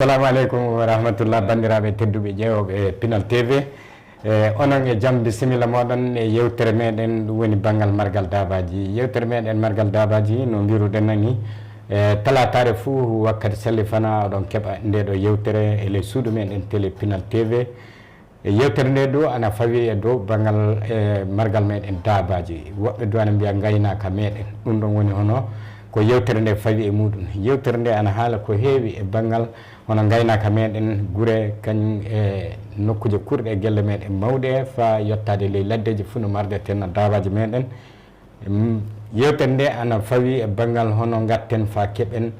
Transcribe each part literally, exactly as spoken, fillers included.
Assalamu aleykum wa rahmatullah, banndiraaɓe tedduɓe ƴeewooɓe Pinal T V. E, onon e jam, bisimilla mooɗon e yewtere meɗen, ɗum woni banngal margal daabaaji. Yewtere meɗen margal daabaaji, no mbiruɗen nani, e, talaataare fuu wakkati salli fana, oɗon keɓa nde ɗo yewtere e ley suudu meɗen télé Pinal T V. E yewtere nde du ana fawi e dow banngal, e, margal meɗen daabaaji. Woɓɓe du ana mbiya ngaynaaka meɗen. Ɗum ɗon woni hono ko yewtere nde fawi e muɗum. Yewtere nde ana haala ko heewi e banngal hono ngaynaaka meɗen, gure, kañum e nokkuuje kurɗe e gelle meɗen mawɗe, faa yottaade ley laddeeji fuu no marde tenna daabaaji meɗen. Mm, yewtere nde ana fawi e banngal hono ngatten faa keɓen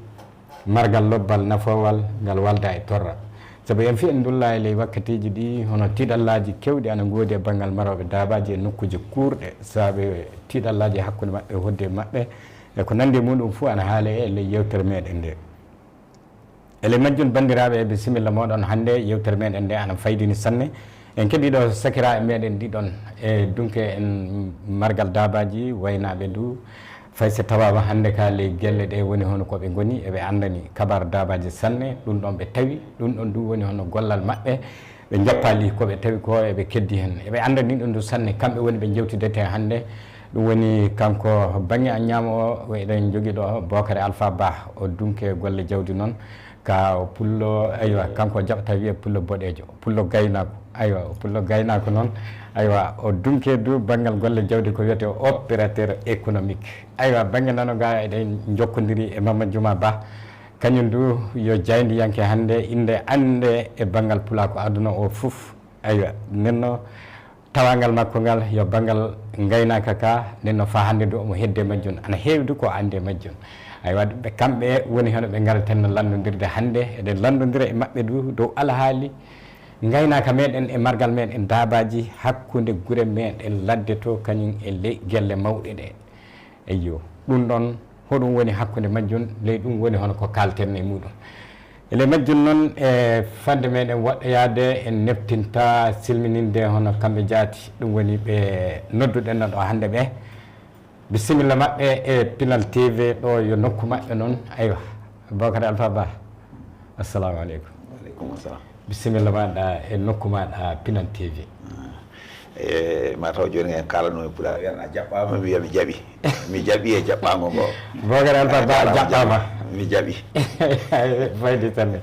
margal lobbal nafoowal ngal walda e torra. Sabu en fii en ndulla e ley wakkatiiji ɗi hono tiiɗallaaji keewɗi ana ngoodi e banngal marooɓe daabaaji e nokkuuje kuurɗe, saabe tiiɗallaaji hakkunde maɓɓe, hodde maɓɓe, e ko nanndi e muɗum fuu ana haale e ley yewtere meɗen nde. E ley majjum, banndiraaɓe, bisimilla mooɗon. Hannde yewtere meɗen nde ana faydini sanne. En keɓii ɗo sakiraaɓe meɗen ɗiɗon e dunke en margal daabaaji, waynaaɓe du. Fay so tawaama hannde ka ley gelle ɗe woni hono ko ɓe ngoni, eɓe anndani kabaar daabaaji sanne. Ɗum ɗon ɓe tawi, ɗum ɗon du woni hono gollal maɓɓe. Ɓe njoppaali ko ɓe tawi ko, eɓe keddi heen. Eɓe anndani ɗum du sanne, kamɓe woni ɓe njewtidete hannde. Ɗum woni kanko baŋŋe an ñaamo o, eɗen njogii ɗo Bookare Alfa Ba, o dunke golle jawdi noon. Ka o pullo, aywa, kanko o jaɓata wiye pullo boɗeejo, pullo gaynako. Aywa, o pullo gaynako noon. Aywa, o dunke du banngal golle jawdi ko wiyete opérateur économique. Aywa, baŋŋe nano ga eɗen njokkondiri e Mama Juma Ba. Kañum du yo jaayndiyanke hannde, innde annde e banngal pulaaku aduna o fof. Aywa, nenno tawangal makko ngal yo banngal ngaynaaka ka, nden no faa hannde du omo hedde majjum, ana heewi du ko anndi e majjum. Aywa, ɓe kamɓe woni hono ɓe ngaraten no lanndondirde hannde, eɗen lanndondira e maɓɓe du dow alhaali ngaynaaka meɗen e margal meɗen daabaaji hakkunde gure meɗen ladde to kañum e ley gelle mawɗe ɗe. Eyyo, ɗum ɗon, hoɗum woni hakkunde majjum? Ley ɗum woni hono ko kaalten e muɗum. E ley majjum noon, e fande meɗen woɗɗoyaade, en neftinta silmininde hono kamɓe jaati, ɗum woni ɓe nodduɗen no ɗo hannde ɓe. Bisimilla maɓɓe e Pinal T V ɗo yo nokku maɓɓe noon. Aywa, Bookare Alfa Ba, assalamu aleykum. Aleykum assalam. Bisimilla maɗa e nokku maɗa Pinal T V. E mataw jooni en kaalano e pulaar, wiyan a jaɓɓaama, mi wiya mi jaɓi. Mi jaɓi e jaɓɓaango ngo. Bookare Alfa Ba, a jaɓɓaama. Mi jaɓi. Faydi sanne.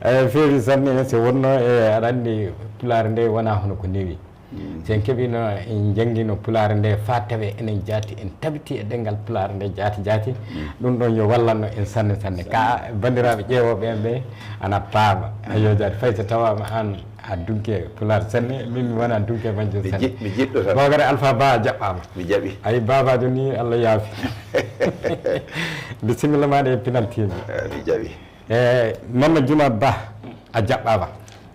Eyi, feewi sanne, so wonno, e, aɗa anndi pulaar nde wona hono ko newi. Mm. So en keɓino, en janngino pulaar nde faa tawe enen jaati, en tabiti e ɗemngal pulaar nde jaati jaati. Mm. Ɗum ɗon yo wallanno en sanne sanne. Ka banndiraaɓe ƴeewooɓe en ɓe ana paama. Mm. Ayo jaati, fay so tawaama aan a dunke pulaar sanne, min mi wona dunke majjum sanne. Mi ji-, mi jiɗɗo tan. Bookare Alfa Ba a jaɓɓaama. Mi jaɓi. Ayi, baabaajo ni Allah yaafi. Bisimilla maaɗa e Pinal T V. Eh, mi jaɓi. Eh, Mamma Juma Ba, a jaɓɓaama.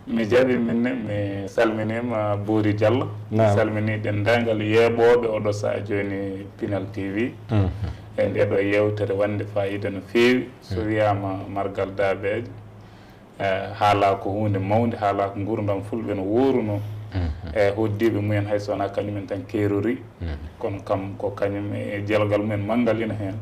Mi jaɓi, min ne, mi salminiima Boori Jallo. Mi Naam. Salmini denndaangal yeeɓooɓe oɗo saha jooni Pinal T V. Mhm. E nde ɗo yeewtere wonde faayiida no feewi. So Mm. wiyaama margal daabeeje, eh, haalaa ko huunde mawnde, haalaa ko nguurndam fulɓe no wooruno. Mhm. E hoɗdiiɓe mumen, hay so wonaa kañumen tan keerori. Mhm. Kono kam ko kañum e jelgal mumen manngal ina heen.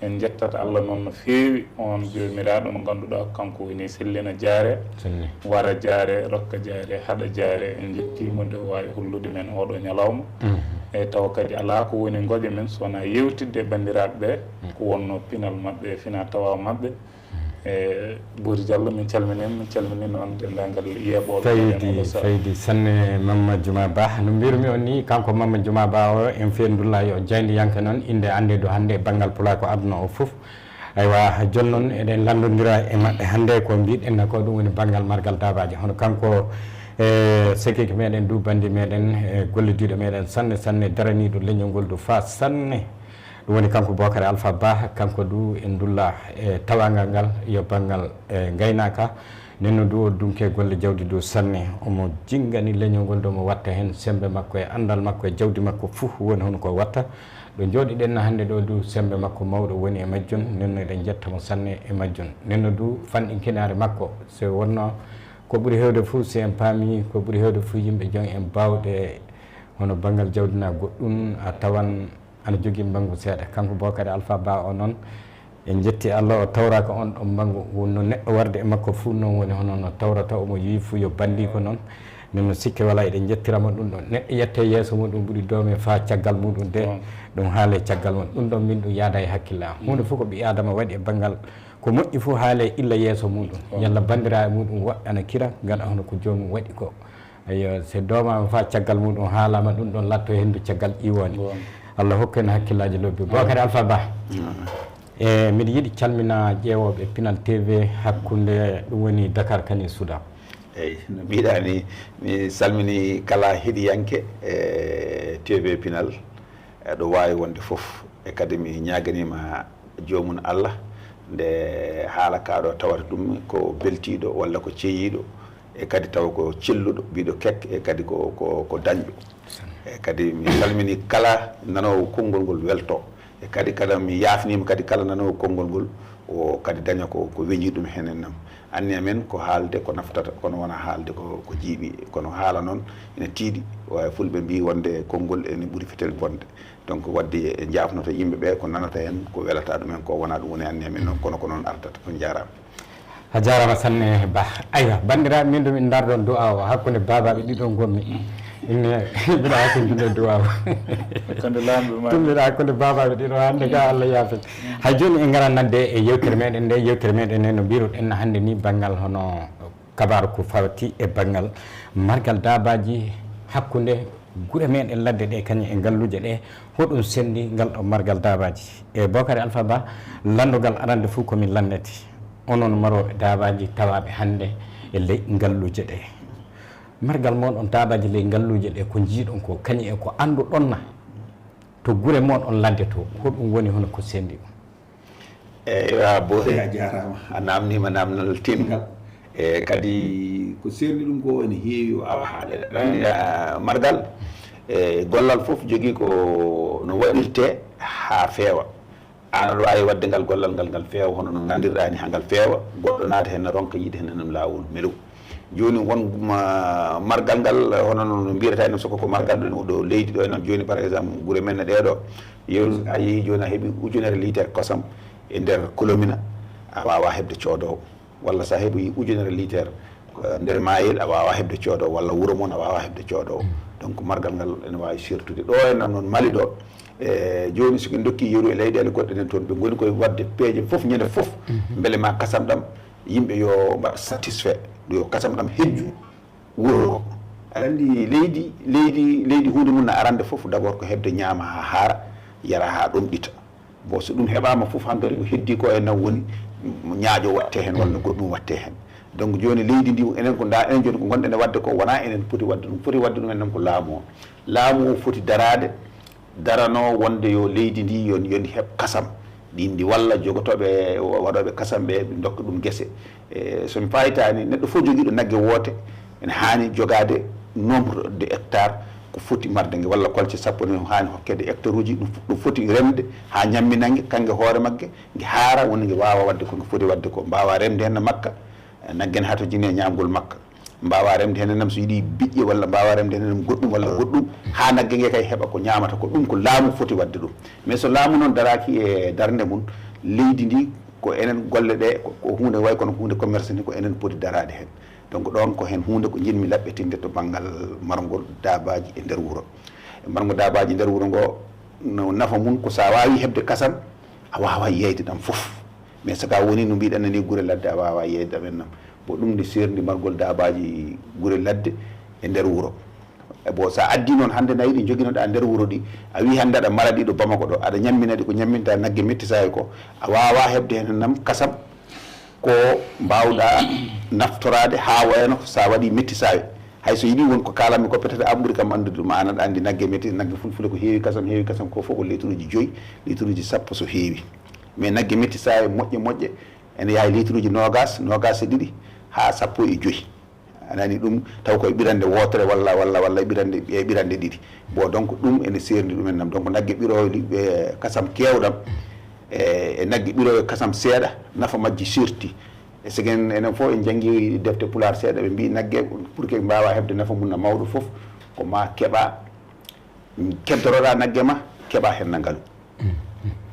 En njettat Allah noon no feewi, oon Joomiraaɗo mo ngannduɗaa ko kanko woni sellina jaare, Sanne. Wara jaare, rokka jaare, haɗa jaare. En njettii mo nde o waawi hollude men ooɗo ñalawma. Mhm. Eyi, tawa kadi alaa ko woni ngoƴa men so wonaa yeewtidde e banndiraaɓe ɓe, Mm. ko wonnoo pinal maɓɓe e fina tawa maɓɓe. Mm. E Boori Jallo, min calminii, min calminii noon denndaangal yeeɓooɓe Faydi, meɗen oɗo saha. Faydi sanne Mamma Juma Ba. No mbirmi on ni, kanko Mamma Juma Ba o, en fii ndulla yo jaayndiyanke noon, innde annde du hannde e banngal pulaar ko aduna o fof. Aywa, jooni noon eɗen lanndondira e maɓɓe hannde ko mbiɗen na ko ɗum woni banngal margal daabaaji. Hono kanko, e, sekiki meɗen du, banndi meɗen, e, gollidiiɗo meɗen sanne sanne, daraniiɗo leñol ngol du faa sanne. Ɗum woni kanko Bookare Alfa Ba, kanko du en ndulla e tawangal ngal, yo banngal, e, ngaynaaka. Nden no du o dunke golle jawdi du sanne, omo jinngani leñol ngol, do mo watta heen semmbe makko e anndal makko e jawdi makko fof woni hono ko watta. Ɗo njooɗiɗen hannde ɗo du semmbe makko mawɗo woni e majjum, nden no eɗen njetta mo sanne e majjum. Nden no du fanɗinkinaare makko, so wonno ko ɓuri heewde fof, si en paami ko ɓuri heewde fof yimɓe joom en baawɗe hono banngal jawdi na goɗɗum, a tawan ana jogii mbanngu seeɗa. Kanko Bookare Alfa Ba o noon, En njetti Allah, o tawraaka on ɗon manngu, no neɗɗo warde e makko fuu, noon woni hono no tawrata omo yiyi fuu yo banndiiko noon. Nden no sikke walaa, eɗen njettiramo ɗum ɗon. Neɗɗo yette yeeso muɗum ɓuri doome faa caggal muɗum de, ɗum haale caggal mum. Ɗum ɗon min ɗum yaada e hakkille am. Huunde fof ko ɓii Aadama waɗi e banngal ko moƴƴi fof haale illa yeeso muɗum. Yalla banndiraaɓe muɗum woɓɓe ana kira, ngala hono ko joomum waɗi ko. Eyyo, so doomaama faa caggal muɗum haalaama, ɗum ɗon latto henndu caggal ƴiwoonde. Allah hokku en hakkillaaji lobbi. Bookari Alfa Ba. E, miɗo yiɗi calmina ƴeewooɓe Pinal T V hakkunde ɗum woni Dakar kani Soudan. Eyi, no mbiɗa ni, mi salmini kala heɗiyanke e T V Pinal, e ɗo waawi wonde fof. E kadi mi ñaaganiima joomum Allah, nde haala kaa ɗo tawata ɗum ko beltiiɗo walla ko ceeyiiɗo, e kadi tawa ko celluɗo, mbiɗo kek, e kadi ko, ko, ko dañɗo. E kadi mi salmini kala nanoowo konngol ngol welto. E kadi kala mi yaafniima kadi kala nanoowo konngol ngol, o kadi daña ko, ko weñi ɗum heen en nam. Anniya men ko haalde ko naftata, kono wonaa haalde ko, ko jiiɓi. Kono haala noon ina tiiɗi. Wa-, Fulɓe mbii wonde konngol ene ɓuri fetel bonde. Donc, wadde en njaafnoto yimɓe ɓe ko nanata heen, ko welata ɗumen ko, wonaa ɗum woni anniya men noon, kono ko noon artata. On njaaraama. A jaaraama sanne, Bah. Aywa, banndiraaɓe, min ɗum min ndaarɗon du'a o hakkunde baabaaɓe ɗiɗo ngonmi. Inne, mbiɗa hakkunde du'a o. Hakkunde laamɓe ma. Ɗum mbiɗa hakkunde baabaaɓe ɗiɗo, hannde ga Allah yaafi. Hay jooni en ngaran nadde e yewtere meɗen nde, yewtere meɗen nde no mbiruɗen hannde ni banngal hono kabaaru ko fawti e banngal margal daabaaji hakkunde gure meɗen ladde ɗe kañum e ngalluuje ɗe, hoɗum sendi ngal ɗo margal daabaaji? E Bookari Alfa Ba, lanndogal arande fof ko min lanndete. Onon marooɓe daabaaji tawaaɓe hannde e ley ngalluuje ɗe. Margal mon on daabaaji ley ngalluuje ɗe, ko njiiɗon ko, kañum e ko annduɗon na to gure mon on ladde to, hoɗum woni hono ko sendi ɗum? Eyi, a Boori, a jaaraama. A naamniima naamnal teemingal. E kadi ko seerni ɗum ko ene heewi o awa haalde. Aɗa anndi, a, margal, e gollal fof jogii ko no waɗirtee haa feewa. Aan aɗa waawi waɗde ngal gollal ngal, ngal feewa, hono no nganndirɗaa ni, haa ngal feewa, goɗɗo naata heen, ronka yiide heen ɗum laawol melew. Jooni won ma-, margal ngal, hono no mbiyata en, soko ko margal ɗo, ɗo leydi ɗo, en jooni, par exemple, gure men ɗee ɗo, yeru a yehi jooni a heɓi ujunere litre kosam e nder Kolomina, a waawaa heɓde coodoowo. Walla so a heɓi ujunere litre, eh, nder maayel, a waawaa heɓde coodoowo, walla wuro mon, a waawaa heɓde coodoowo. Donc, margal ngal ene waawi sertude. Ɗo en noon Mali ɗo, e jooni, so ɓe ndokki yeru e leyɗeele goɗɗe ɗen toon, ɓe ngoni koye waɗde peeje fof, ñande fof, mbele ma kasam ɗam, yimɓe yo mbaɗ satisfait, yo kasam ɗam hejju wuro ngo. Aɗa anndi leydi, leydi, leydi huunde mum na arande fof, d'abord ko heɓde ñaama haa haara, yara haa ɗomɗita. Bon, so ɗum heɓaama fof, hankadi ko heddi ko en nan woni ñaaƴo waɗte heen walla goɗɗum waɗte heen. Donc, jooni leydi ndi, enen ko nda-, enen jooni ko ngonɗen e waɗde ko, wonaa enen poti waɗde ɗum, foti waɗde ɗum en nan ko laamu o. Laamu o foti daraade, daranoo wonde yo leydi ndi, yo, yo ndi heɓ kasam, ɗi ndi walla jogotooɓe, waɗooɓe kasam ɓe, ɓe ndokka ɗum gese. E, so mi faayitaani, neɗɗo fof jogiiɗo nagge woote, ene haani jogaade nombre de hectare ko foti marde nge, walla kolce sappo ni haani hokkeede hectare uji, ɗum, ɗum foti remde haa ñammina nge, kannge hoore magge, nge haara, woni nge waawa waɗde ko nge foti waɗde ko, mbaawa remde heen makka, nagge ne hatojini e ñaamgol makka. Mbaawa remde heen nam so yiɗi biƴƴe, walla mbaawa remde heen nam goɗɗum walla goɗɗum, haa nagge nge kay heɓa ko ñaamata ko. Ɗum ko laamu foti waɗde ɗum. Mais so laamu noon daraaki e darnde mum, leydi ndi ko enen golle ɗe, ko, ko huunde wayi kono huunde commerce ni, ko enen poti daraade heen. Donc, ɗoon ko heen huunde ko njiɗmi laɓɓitinde to banngal margol daabaaji e nder wuro. E margo daabaaji nder wuro ngo, no nafa mum ko so a waawii heɓde kasam, a waawaa yeeyde ɗam fof. Mais so ka woni no mbiɗen ni gure ladde, a waawaa yeeyde ɗam en nam. Ko ɗum nde seerndi margol daabaaji gure ladde e nder wuro. E bon, so a addii noon hannde nayi ɗi njoginoɗaa nder wuro ɗi, a wii hannde aɗa mara ɗi ɗo Bamako ɗo, aɗa ñammina ɗi ko ñamminta nagge mettisaayo ko, a waawaa heɓde heen nam kasam ko mbaawɗaa naftoraade haa wayano so a waɗii mettisaayo. Hay so yiɗi won ko kaalanmi ko, peut-être an ɓuri kam anndude ɗum, aan aɗa anndi nagge metti, nagge fulfule ko heewi kasam, heewi kasam ko fof ko litre uji joyi, litre uji sappo so heewi. Mais nagge mettisaayo moƴƴe moƴƴe ene yaha litre uji noogas, noogas e ɗiɗi haa sappo e joyi. A nani ɗum, taw koye ɓirande wootere walla, walla, walla ɓirande, e ɓirande ɗiɗi. Bon, donc ɗum ene seerndi ɗum en nam. Donc nagge ɓirooje ɗi, e, kasam keewɗam, e, e nagge ɓirooje kasam seeɗa, nafa majji serti. E segen enen fof en janngi defte pulaar seeɗa, ɓe mbii nagge, pour que mbaawa heɓde nafa mum na mawɗo fof, ko ma keɓa, keddoroɗa nagge ma, keɓa heen na ngalu.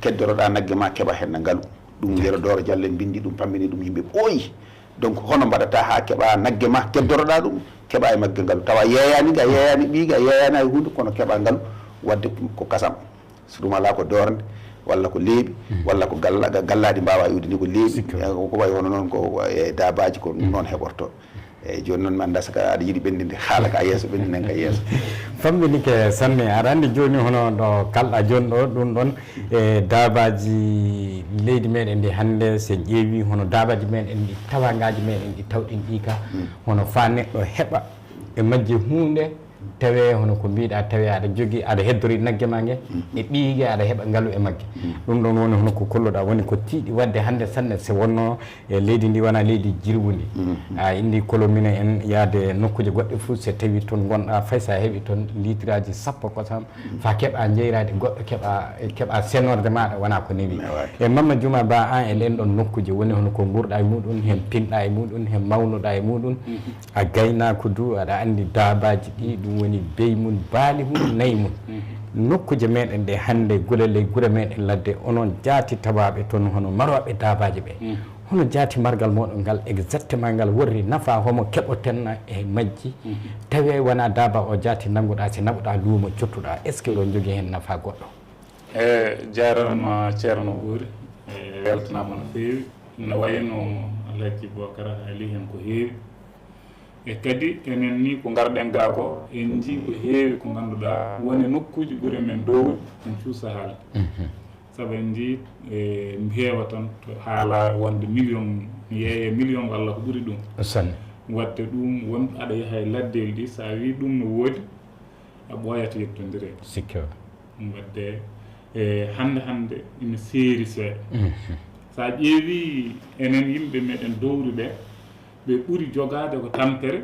Keddoroɗa nagge ma, keɓa heen na ngalu. Ɗum Yero Dooro Jallo en mbinndi ɗum, pammini ɗum, yimɓe ɓooyi. Donc hono mbaɗata haa keɓa nagge ma keddoroɗa ɗum, keɓa e magge ngalu, tawa yeeyani ga, yeeyani ɓiiga, yeeyani hay huunde, kono keɓa ngalu, wadde ko kasam. So ɗum alaa ko doornde, walla ko leeɓi, walla ko galla- ga- gallaaɗi mbaawa iwde ni ko leeɓi. Sikka. Eh, ko ko wayi hono noon ko e daabaaji ko noon heɓorto. Eeyi, jooni noon mi anndaa so ka aɗa yiɗi ɓenndinde haala ka yeeso, ɓenndinen ka yeeso. Famminike sanne. Aɗa anndi jooni hono ɗo kalɗa jooni ɗo, ɗum ɗon e daabaaji leydi meɗen ndi hannde, so en ƴeewi hono daabaaji meɗen ɗi, tawangaaji meɗen ɗi tawɗen ɗi ka, hono faa neɗɗo heɓa e majji huunde, tawe hono ko mbiɗa, tawe aɗa jogi, aɗa heddori nagge ma nge, e ɓiige aɗa heɓa ngalu e magge. Ɗum ɗon woni hono ko kolluɗa, woni ko tiiɗi wadde hannde sanne, so wonno e leydi ndi wona leydi jirwundi. A indi kolomine en yaade nokkuuje goɗɗe fof, so tawi toon ngonɗa, fay sa heɓi toon litraaji sappo kosam, fa keɓa jeyraade goɗɗo, keɓa, keɓa senorde maɗa, wona ko newi. E Mamma Juma Ba, an e ɗen ɗon nokkuuje, woni hono ko nguurɗa e muɗum, hen pinɗa e muɗum, hen mawnuɗa e muɗum, a gaynaako du, aɗa anndi daabaaji ɗi, ɗum woni bey mum, baali mum, nayi mum. Nokkuuje meɗen ɗe hannde, gure ley gure meɗen ladde, onon jaati tawaaɓe toon hono marooɓe daabaaji ɓe. Hono jaati margal moɗon ngal exactement ngal worri, nafa homo keɓoten e majji? Tawi wona daaba o jaati nannguɗa, si naɓuɗa luumo cottuɗa, est-ce que ɗo jogii heen nafa goɗɗo? E jarama Ceerno Ɓuuri, e weltanama no feewi. No wayno Alhaji Bokara haali heen ko heewi. E kadi enen ni ko ngarɗen ga ko, en jii ko heewi ko ngannduɗaa woni nokkuuji gure men dowri, en cuusa haalde. Sabu en jii, e, mbeewa tan to haala wonde million, yeeye million walla ko ɓuri ɗum. Sanne. Wadde ɗum won aɗa yaha e laddeli ɗi, so a wi ɗum no woodi, a ɓooyata yettondireede. Sikke o. Ɗum wadde, e, hannde hannde ina seeri seeɗa. So a ƴeewi enen yimɓe meɗen dowri ɓe, ɓe ɓuri jogaade ko tampere,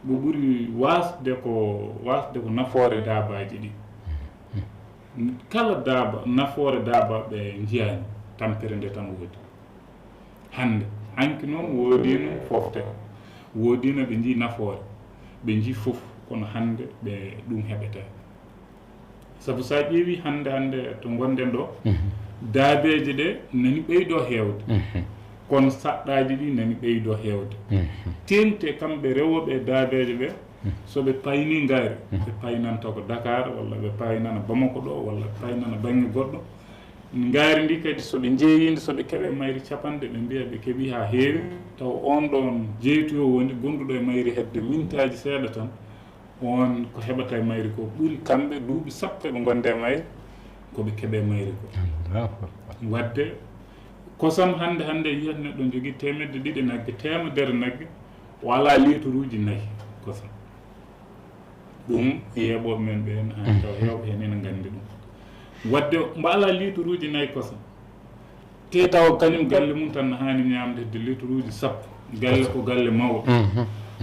ɓe ɓuri waasde ko, waasde ko nafoore daabaaji ɗi. Kala daaba, nafoore daaba ɓe njiyaani, tampere nde tan woodi. Hannde, hanki noon woodiino fofte, woodiino ɓe njii nafoore, ɓe njii fof, kono hannde ɓe ɗum heɓete. Sabu so a ƴeewi hannde, hannde to ngonɗen ɗo, daabeeje ɗe nani ɓeydo heewde, kono saɗɗaaji ɗi nani ɓeydo heewde. Teeŋti e kamɓe rewooɓe e daabeeje ɓe, so ɓe payni ngaari, ɓe paynanta ko Dakar, walla ɓe paynana Bamako ɗo, walla ɓe paynana baŋŋe goɗɗo. Ngaari ndi kadi, so ɓe njeeyii ndi, so ɓe keɓe mayri capanɗe, ɓe mbiya ɓe keɓii haa heewi, tawa oon ɗoon jeytuyo woni gonduɗo e mayri hedde mintaaji seeɗa tan, oon ko heɓata e mayri ko ɓuri kamɓe duuɓi sappo eɓe ngonde e mayri, ko ɓe keɓe mayri ko. Allahu akbar. Wadde kosam hannde, hannde yiyat neɗɗo jogii teemedde ɗiɗi nagge, teemedere nagge, o alaa liituruuji nayi kosam. Ɗum yeeɓooɓe men ɓeen, haa tawa heewɓe heen ina nganndi ɗum. Wadde mbo alaa liituruuji nayi kosam, te tawa kañum galle mum tan no haani ñaamde hedde liituruuji sappo. Galle ko galle mawɗo.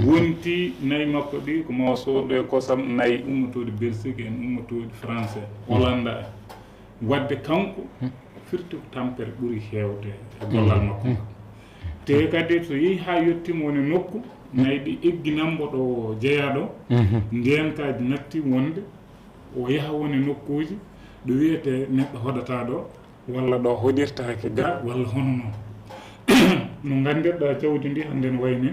Wonti nayi makko ɗi ko mawa soodo e kosam nayi ummotooɗi Belgique en, ummotooɗi France, Hollande en. Wadde kanko firti ko tampere ɓuri heewde e gollal makko ngal. Te kadi so yehi haa yettiima woni nokku, nayi ɗi egginan mbo ɗo jeyaa ɗo, ndeenkaaji natti wonde, o yaha woni nokkuuji ɗo wiyetee neɗɗo hoɗataa ɗo, walla ɗo hoɗirtaake ga, walla hono noon. No nganndirɗaa jawdi ndi hannde no wayi ni,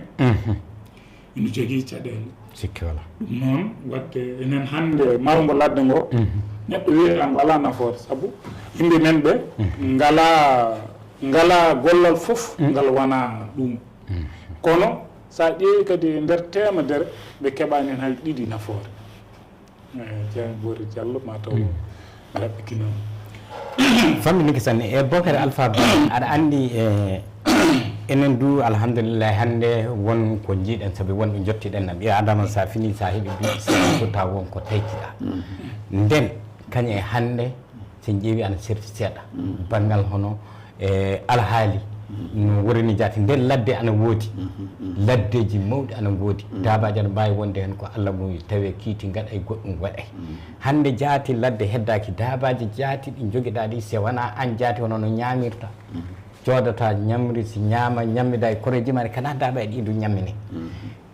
ina jogii caɗeele. Sikke wala. Ɗum noon, wadde enen hannde marngo ladde ngo, neɗɗo wiyata ngo alaa nafoore, sabu yimɓe men ɓe ngalaa, ngalaa gollal fof ngal wonaa ɗum. Kono so a ƴeewi kadi e nder teemedere, ɓe keɓaani heen hay ɗiɗi nafoore. Eh, Ceerno Boori Jallo, ma taw mi ɗaɓɓitinama. Famminike sanne. E Bokari Alpha Ba, aɗa anndi, e, enen du, alhamdulillahi, hannde won ko njiiɗen, sabi won ɗo njottiɗen nam. Ɓii Adama, sa fini, sa heɓi duuɓi seeɗa, so taw won ko taytiɗa. Nden, kañum e hannde, so en ƴeewi, ana serti seeɗa. Banngal hono e alhaali no worrini jaati. Nden ladde ana woodi, laddeeji mawɗi ana ngoodi, daabaaji ana mbaawi wonde heen ko Allah muuyi, tawee kiiti ngaɗay, goɗɗum waɗay. Hannde jaati ladde heddaaki, daabaaji jaati ɗi njogiɗaa ɗi, so wonaa aan jaati, hono no ñaamirta, coodata ñamri, si ñaama, ñammida e koreeji ma, kana daabaaji ɗi du ñammine.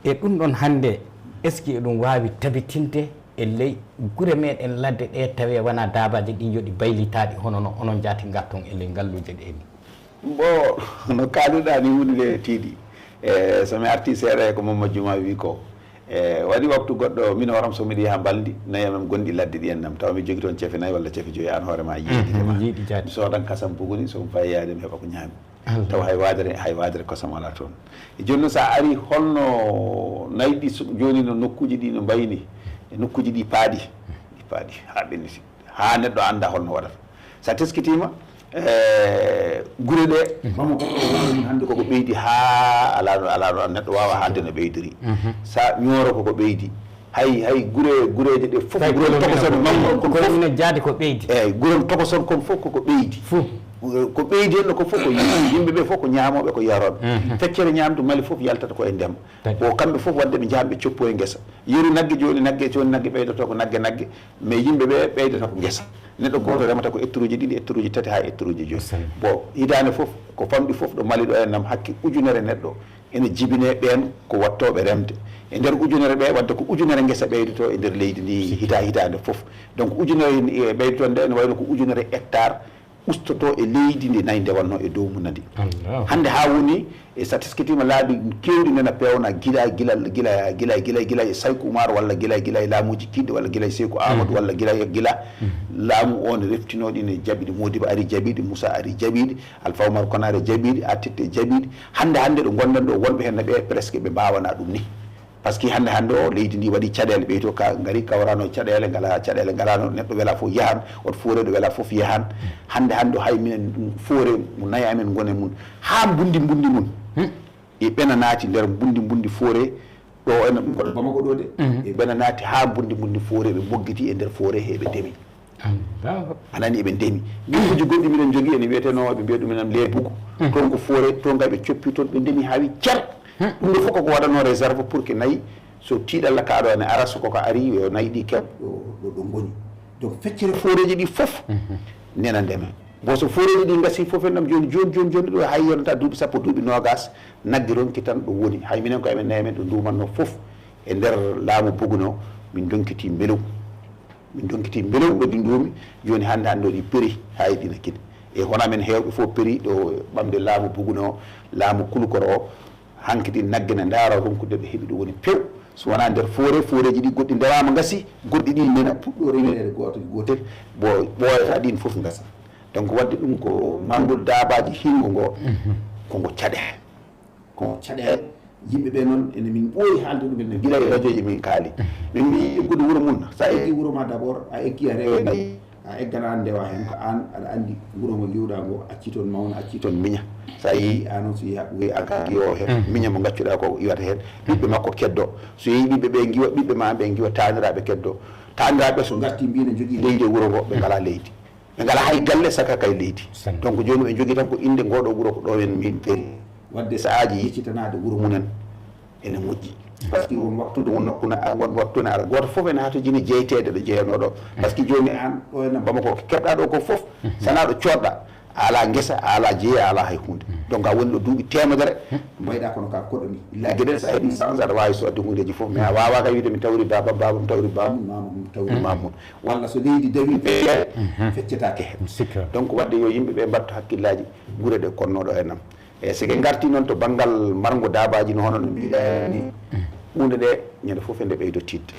E ɗum ɗon hannde, est-ce que eɗum waawi tabitinde e ley gure meɗen ladde ɗe, tawi wonaa daabaaji ɗi yo ɗi baylitaaɗi hono no onon jaati ngarton e ley ngalluuje ɗe ni? Bon, no kaalirɗaa ni, huunde nde tiiɗi. E so mi artii seeɗa e ko Mamadou Juma wi ko, e waɗi waktu goɗɗo, min horam so miɗo yaha mbalndi, nayi amen gonɗi ladde ɗiyan nam, tawa mi jogi toon cefe nayi walla cefe joyi, aan hoore ma yiiɗi ma. Yiiɗi jaati. Mi soodan kasam buguni, so mi fayi yaade mi heɓa ko ñaami. Tawa hay waadere, hay waadere kosam alaa toon. E jooni noon, so a arii holno nayi ɗi so, jooni no nokkuuji ɗi no mbayi ni, e nokkuuji ɗi paaɗi, ɗi paaɗi haa ɓenniti, haa neɗɗo annda holno waɗata. So a teskitiima, e gure ɗe, Bamako ko woni hannde koko ɓeydi haa alaa no, alaa no neɗɗo waawa haalde no ɓeydori. So a Ñooro koko ɓeydi. Hay, hay gure, gureeje ɗe fof, gure tokoson mawɗo kon fof. Ina jaadi ko ɓeydi. Eeyi, gure tokoson kon fof koko ɓeydi. Fof. Ko ɓeydi en ko fof ko yimɓe ɓe fof ko ñaamooɓe, ko yarooɓe. Feccere ñaamdu Mali fof yaltata ko e ndema. Bon, kamɓe fof waɗde ɓe njahan ɓe coppoye ngesa. Yeru nagge jooni, nagge jooni, nagge ɓeydoto ko nagge, nagge, mais yimɓe ɓe ɓeydoto ko ngesa. Neɗɗo gooto remata ko hectareji ɗiɗi, hectareji tati haa hectareji joyi. Bon, hitaande fof, ko famɗi fof ɗo Mali ɗo en nam hakke ujunere neɗɗo ene jibine ɓeen ko wattooɓe remde. E nder ujunere ɓe, wadde ko ujunere ngesa ɓeydoto e nder leydi ndi hita-, hitaande fof. Donc, ujunere e ɓeydoto nde ene wayno ko ujunere hectare ustoto e leydi ndi nayi ndewatno e dow mum ndi. Hannde haa woni e, so a teskitiima, laabi keewɗi nana peewna gila, gila, gila, gila, gila, gila e Sayku Umar walla gila, gila e laamuuji kiiɗɗi walla gila e Seyku Amadou walla gila, gila laamu o ne reftinoo ɗi ne jaɓi ɗi. Modibo ari jaɓi ɗi, Moussa ari jaɓi ɗi, Alpha Oumar Konaré jaɓi ɗi, Artite jaɓi ɗi. Hannde, hannde ɗo ngonɗen ɗo, wonɓe heen ne ɓe presque ɓe mbaawanaa ɗum ni. Par ce que hannde, hannde o leydi ndi waɗi caɗeele, ɓeyto ka ngari kawrano caɗeele, ngala caɗeele, ngalano neɗɗo wela fof yahan, on foore ɗo wela fof yahan. Hannde, hannde o hay minen ɗum foore mo nayi amen ngone mum. Haa mbundi, mbundi mum. E ɓena naati nder mbundi, mbundi foore ɗo ene ɗum ko Bamako ɗo de. E ɓena naati haa mbundi, mbundi foore ɓe mboggiti e nder foore he ɓe ndemi. A nani eɓe ndemi. Nokkuuji goɗɗi miɗen jogii ene wiyeteno, ɓe mbiya ɗum enen les bouques. Toon ko foore, toon kay ɓe coppi toon, ɓe ndemi haa wi cer. Ɗum ɗo fof koko waɗanoo réserve pour que nayi, so tiiɗalla kaaɗo ene ara, so koko ari, yo nayi ɗi kew ɗo, ɗo, ɗo ngoni. Donc, feccere fooreeji ɗi fof nena ndema. Bon, so fooreeji ɗi ngasi fof en ɗam jooni, jooni, jooni, jooni ɗo hay yonata duuɓi sappo, duuɓi noogas, nagge ronki tan ɗo woni. Hay minen ko emen nayi men ɗo nduumanno fof e nder laamu Buguno, min ndonkiti mbelew. Min ndonkiti mbelew ɗo ɗi nduumi, jooni hannde hannde o ɗi peri haa e ɗina kine. E hono amen heewɓe fof peri ɗo ɓamde laamu Buguno, laamu Kulukoro o, hanki ɗi nagge ne ndaara ronkude ɓe heɓi ɗo woni pew. So wonaa nder foore, fooreeji ɗi goɗɗi ndemaama ngasi, goɗɗi ɗi nena puɗɗo rewineede gooto, gootel, bo ɓooyata ɗin fof ngasa. Donc waɗde ɗum ko manngol daabaaji hinngo ngo, ko ngo caɗe. Ko caɗeele. Yimɓe ɓe noon, ene min ɓooyi haalde ɗum, ene gila e radio ji min kaali. Min mbii eggude wuro mum, so a eggi wuro ma d'abord, a eggi a rewe nayi, a eggana an ndewa heen, ko an aɗa anndi wuro ngo ngiwɗa ngo, acci toon mawna, acci toon miña. So a yii an on, so yiya ɓuri an ka ngiwo heen, miña mo ngaccuɗa ko iwata heen. Ɓiɓɓe makko keddo. So yii ɓiɓɓe ɓe ngiwa, ɓiɓɓe ma ɓe ngiwa taaniraaɓe keddo. Taaniraaɓe so ngarti mbi ne njogii leydi e wuro ngo, ɓe ngalaa leydi. Ɓe ngalaa hay galle saka kay leydi. Donc jooni ɓe njogii tan ko innde ngoo ɗoo wuro ko ɗo en min peri. Waɗde sahaaji yeccitanaade wuro mumen ene moƴƴi. Par ce que won waktu ɗo won nokku na, won waktu na ara. Gooto fof ene hatojini jeyteede ɗo jeyanoo ɗo. Par ce que jooni aan ɗo ene Bamako ko keɓɗaa ɗo ko fof, so wonaa ɗo coodɗaa, a alaa ngesa, a alaa jeyi, a alaa hay huunde. Donc a woni ɗo duuɓi teemedere, mbayɗaa kono ka koɗo ni. Illa geɗel so a heɓii chance aɗa waawi soodde huundeeji fof, mais a waawaa kay wiide mi tawri baaba, baaba mi tawri baaba, maama mi tawri maama. Walla so leydi dawi, feccetaake heen. Donc waɗde yo yimɓe ɓe mbattu hakkillaaji gure ɗe konnooɗo e nam. E so ɓe ngarti noon to banngal marngo daabaaji no hono no mbiɗa ni, huunde nde ñande fof ene ɓeydo tiiɗde.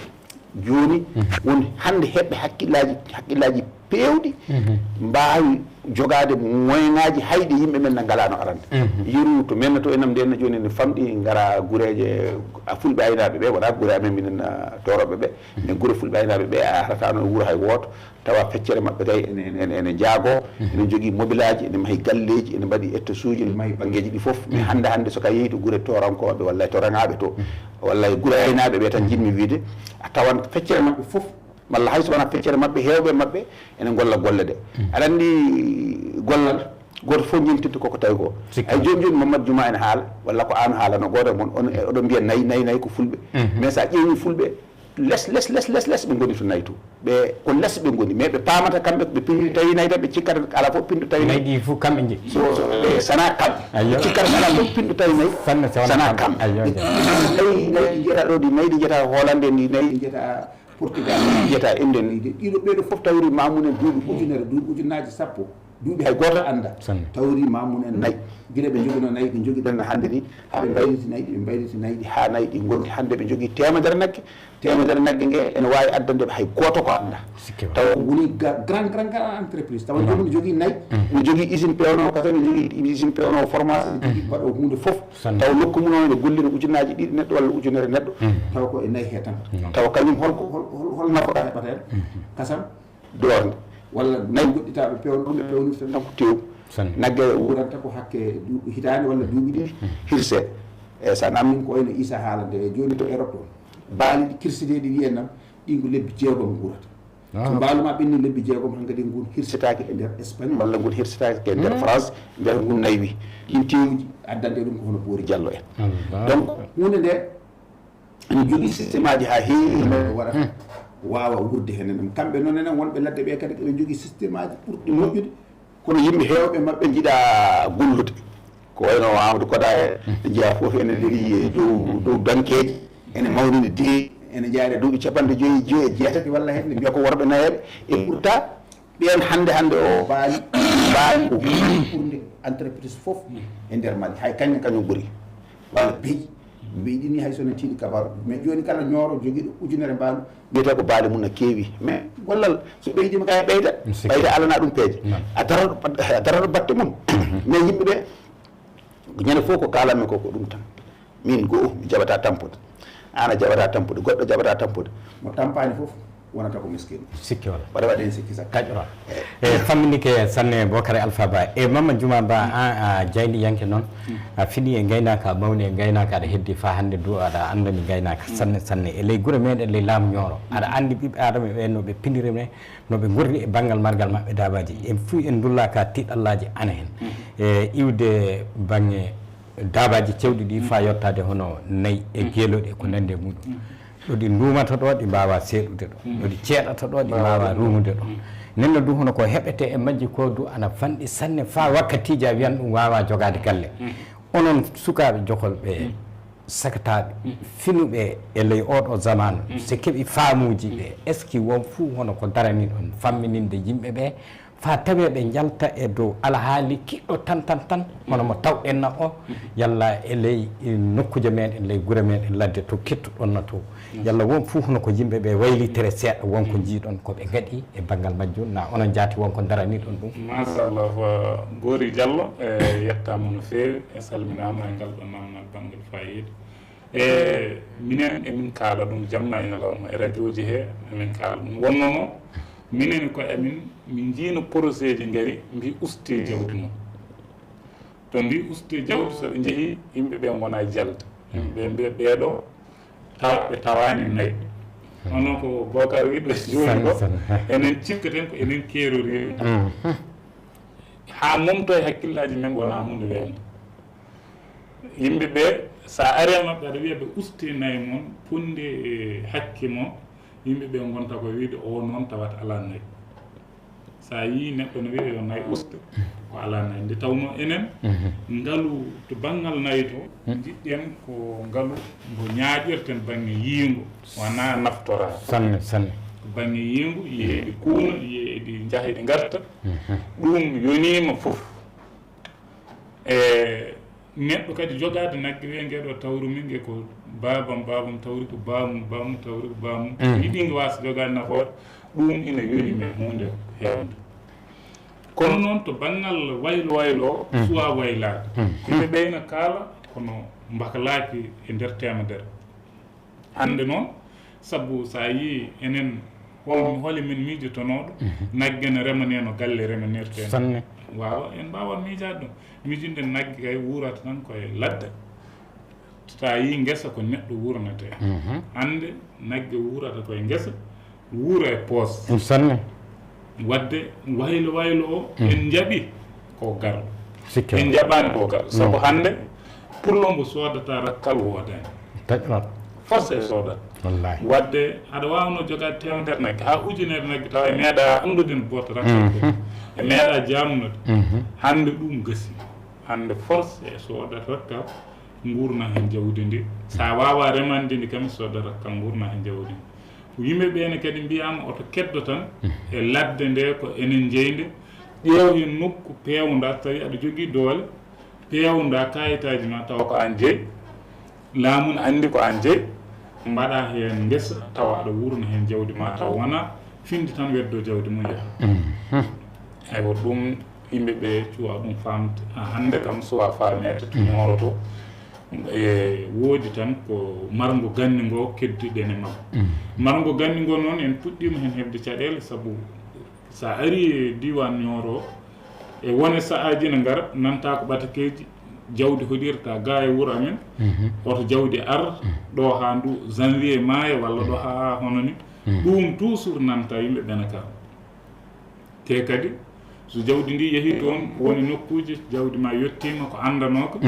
Jooni woni hannde heɓɓe hakkillaaji, hakkillaaji peewɗi, mbaawi jogaade moyeŋaaji hayɗe yimɓe men na ngalaano arande. Yeru to men to enam nden jooni ne famɗi ngara gureeje a fulɓe aynaaɓe ɓe, wonaa gure amen minen, ah, Tooroɓe ɓe. Mais gure fulɓe aynaaɓe ɓe a arataano e wuro hay wooto, tawa feccere maɓɓe kay ene, ene, ene, ene jaagoo, ene njogii mobilaaji, ene mahi galleeji, ene mbaɗi étagesuuji, ene mahi banngeeji ɗi fof. Mais hannde, hannde so ka yehi to gure toorankooɓe walla e tooraŋaaɓe to, walla e gure aynaaɓe ɓe tan njiɗmi wiyde, a tawan feccere maɓɓe fof, walla hay so wonaa feccere maɓɓe, heewɓe maɓɓe ene ngolla golle ɗe. Aɗa anndi gollal, gooto fof njentinta koko tawi ko. Ay jooni jooni Mamadou Juma ene haala, walla ko aan haalano, gooto e mon, on, oɗon mbiya nayi, nayi, nayi ko fulɓe. Mais so a ƴeewi fulɓe, les, les, les, les, les ɓe ngoni to nayi to. Ɓe ko les ɓe ngoni, mais ɓe paamata kamɓe ko ɓe pinndi tawi nayi tan, ɓe cikkata alaa fof pinndo tawi nayi. Nayi ɗi fof kamɓe njeyi. So, so, ɓe sana kamɓe. Ayyo. Ɓe cikkata alaa fof pinndo tawi nayi. Sanna so wonaa sana kamɓe. Kamɓe. Ayyo, ayyo. Nayi, nayi ɗi njiyata ɗo, ɗi nayi ɗi njiyata Hollande, ɗi nayi ɗi njiyata Portugal, ɗi njiyata Inde. Ɗiɗo ɓeeɗo fof tawri mamunen duuɓi ujunere, duuɓi ujunnaaji sappo. Duuɓi hay gooto annda. Tawri ma mum en nayi. Gila ɓe njoginoo nayi, ɓe njogiɗen no hannde ni, haa ɓe mbayliti nayi ɗi, ɓe mbayliti nayi ɗi, haa nayi ɗi ngondi. Hannde ɓe njogii teemedere nagge. Teemedere nagge nge ene waawi addande ɓe hay gooto ko annda. Tawa ko woni grand, grand, grand entreprise. Tawa joomum ne jogii nayi, ne jogii usine pewnoo kasa, ne jogii usine pewnoo fromage, ne jogii baɗo huunde fof. Tawa nokku mum o ne gollina ujunnaaji ɗiɗi neɗɗo walla ujunere neɗɗo. Tawa ko e nayi he tan. Tawa kañum holko, hol, hol, hol nafaka heɓata heen? Kasam doornde. Walla nayi goɗɗitaaɓe pewnoo, ɓe pewnirta tan ko tew. Nagge wuuranta ko hakke duuɓi hitaande walla duuɓi ɗiɗi, hirse. E so a namnii ko wayno Issa haala nde jooni to Europe ɗo. Baali ɗi kirseteeɗi ɗi en nam, ɗin ko lebbi jeegom nguurata. So mbaalu ma ɓenni lebbi jeegom, hankadi ngun hirsetaake e nder Espagne, walla ngun hirsetaake e nder France, mbiyata ngun naywi. Ɗin teewuji addante ɗum ko hono Boori Jallo en. Donc, huunde nde ene jogii système aji haa heewi, no waɗata waawa wuurde heen. Kamɓe noon enen wonɓe ladde ɓe kadi, eɓe njogii système aji ɓurɗi moƴƴude. Kono yimɓe heewɓe maɓɓe njiɗa gollude. Ko wayno Amadou Koda en, njiya fof ene leli e dow, dow bankeeji, ene mawnini de, ene jaari duuɓi capanɗe joyi, joyi e jeetati walla heen, ɓe mbiya ko worɓe nayeeɓe. E pourtant, ɓeen hannde, hannde o baali, baali ko ɓurnde entreprise fof e nder Mali. Hay kañum, kañum ɓuri. Walla beyi. Beyi ɗi ni hay so no tiiɗi kabaru. Mais jooni kala Ñooro jogiiɗo ujunere mbaalu, mbiyata ko baali mum no keewi. Mais gollal, so ɓeydiima kay ɓeyda, ɓeyda alana ɗum peeje. A daraɗo, a daraɗo batte mum. Mais yimɓe ɓe, ñande fof ko kaalanmi ko, ko ɗum tan. Min goo, mi jaɓata tampude. Aan a jaɓata tampude, goɗɗo jaɓata tampude. Mo tampaani fof wonata ko miskiino. Sikke wala. Mbaɗa waɗi heen sikki sakka. Taƴora. E famminike sanne Bokar Alpha Ba. E Mama Juma Ba, a, a jayniyanke noon. A fini e ngaynaaka, a mawni e ngaynaaka, aɗa heddi faa hannde du, aɗa anndani ngaynaaka sanne, sanne. E ley gure meɗen, ley laamu Ñooro. Aɗa anndi ɓiɓɓe Aadama ɓe no ɓe piniri ne, no ɓe ngorri e banngal margal maɓɓe daabaaji. En fuu en ndullaa ka tiiɗallaaji ana heen. E iwde baŋŋe daabaaji cewɗi ɗi faa yottaade hono nayi e geelooɗi e ko nanndi e muɗum. Ɗo ɗi nduumata ɗo, ɗi mbaawaa seeɗude ɗo. Ɗo ɗi ceeɗata ɗo, ɗi mbaawaa ruumude ɗo. Nden no du hono ko heɓetee e majji ko du ana fanɗi sanne faa wakkatiiji a wiyan ɗum waawaa jogaade galle. Onon sukaaɓe jokolɓe, sakataaɓe, finuɓe e ley oo ɗoo zamaanu, so keɓi faamuuji ɓe, est-ce que won fuu hono ko daraniɗon fammininde yimɓe ɓe, faa tawee ɓe njalta e dow alhaali kiɗɗo tan, tan, tan, hono mo tawɗen na o, yalla e ley, e nokkuuje meɗen, ley gure meɗen, ladde to kettuɗon na to. Yalla won fuu hono ko yimɓe ɓe waylitere seeɗa, won ko njiiɗon ko ɓe ngaɗi e banngal majjum, na onon njaati won ko daraniɗon ɗum? Machallah, Boori Jallo, e yettaama no feewi, e salminaama e ngal ɗo namnal banngal faayiida. E minen emin kaala ɗum jamma e ñalawma e radiooji he, emin kaala ɗum. Wonnono minen ko amin, min njiino projet ji ngari, mbi usti jawdi mum. To mbi usti jawdi, so ɓe njehi, yimɓe ɓe ngona jalde. Yimɓe ɓe mbiya ɓeeɗo tawa ɓe tawaani nayi. Hono ko Bokar wiɗo jooni ɗo, enen cikkaten ko enen keerori. Haa momto e hakkillaaji men wona huunde weeɓnde. Yimɓe ɓe, so a ari e maɓɓe, aɗa wiya ɓe uste nayi mon, punde e hakke mon, yimɓe ɓe ngonta ko wiide o noon tawata alaa nayi. So a yii neɗɗo no wiya yo nayi uste, ko alaa nayi. Nde tawnoo enen, ngalu to banngal nayi to, njiɗɗen ko ngalu mbo ñaaƴirten baŋŋe yiingo, wonaa naftoraade. Sanne, sanne. Ko baŋŋe yiingo, yiye eɗi kuuna, yiye eɗi njaha eɗi ngarta. Ɗum yoniima fof. E neɗɗo kadi jogaade nagge wiya nge ɗo tawru min nge ko baabam, baabam tawri ko baamum, baamum tawri ko baamum. Yiɗi nge waasa jogaade nafoore, ɗum ina yoni men huunde heewnde. Kono noon to banngal waylo waylo o, suwaa waylaade. Yimɓe ɓe ina kaala kono mbakalaaki e nder teemedere. Hannde noon, sabu so a yii enen, hol, holi men miijotonooɗo, nagge no remanee no galle remanirtee. Sanne. Waawa, en mbaawaa miijaade ɗum. Miijinde nagge kay wuurata tan ko e ladde. So a yii ngesa ko neɗɗo wuurnatee. Hannde nagge wuurata ko e ngesa, wuura e poos. Ɗum sanne. Waɗde waylo waylo o, en njaɓi ko garɗo. Sikke. En njaɓaani ko garɗo. Sabu hannde, pullo mbo soodata rakkal woodaani. Taƴoɗo. Force e soodata. Wallahi. Waɗde, aɗa waawno jogaade teemedere nagge, haa ujunere nagge, tawa e meeɗa anndude no boota rakkal ko. E meeɗa jaamnude. Hannde ɗum gasi. Hannde force e soodata rakkal, nguurna heen jawdi ndi. So a waawaa remande ndi kam, soodata rakkal, nguurna heen jawdi ndi. Yimɓe ɓee ne kadi mbiyaama oto keddo tan e ladde nde ko enen njeyi nde, Ƴeew heen nokku peewnda, tawi aɗa jogii doole, peewnda kayitaaji ma tawa ko aan jeyi, laamu ne anndi ko aan jeyi, mbaɗa heen ngesa tawa aɗa wuurna heen jawdi ma tawa wona finde tan weddo jawdi mum yaha. Eywa, ɗum yimɓe ɓe cuwa ɗum faamde. Haa hannde kam suwa faameede to Ñooro to. E woodi tan ko marngo ganni ngo keddiɗen e makko. Marngo ganni ngo noon en puɗɗiima heen heɓde caɗeele sabu so a arii e diiwaan Ñooro o, e wone sahaaji ne ngara, nanta ko ɓatakeeji, jawdi hoɗirta ga e wuro amen, oto jawdi ar ɗo haa ndu janvier maaya walla ɗo haa hono ni. Ɗum toujours nanta yimɓe ɓena ka. Te kadi so jawdi ndi yehii toon, woni nokkuuji jawdi ma yettiima ko anndanooka,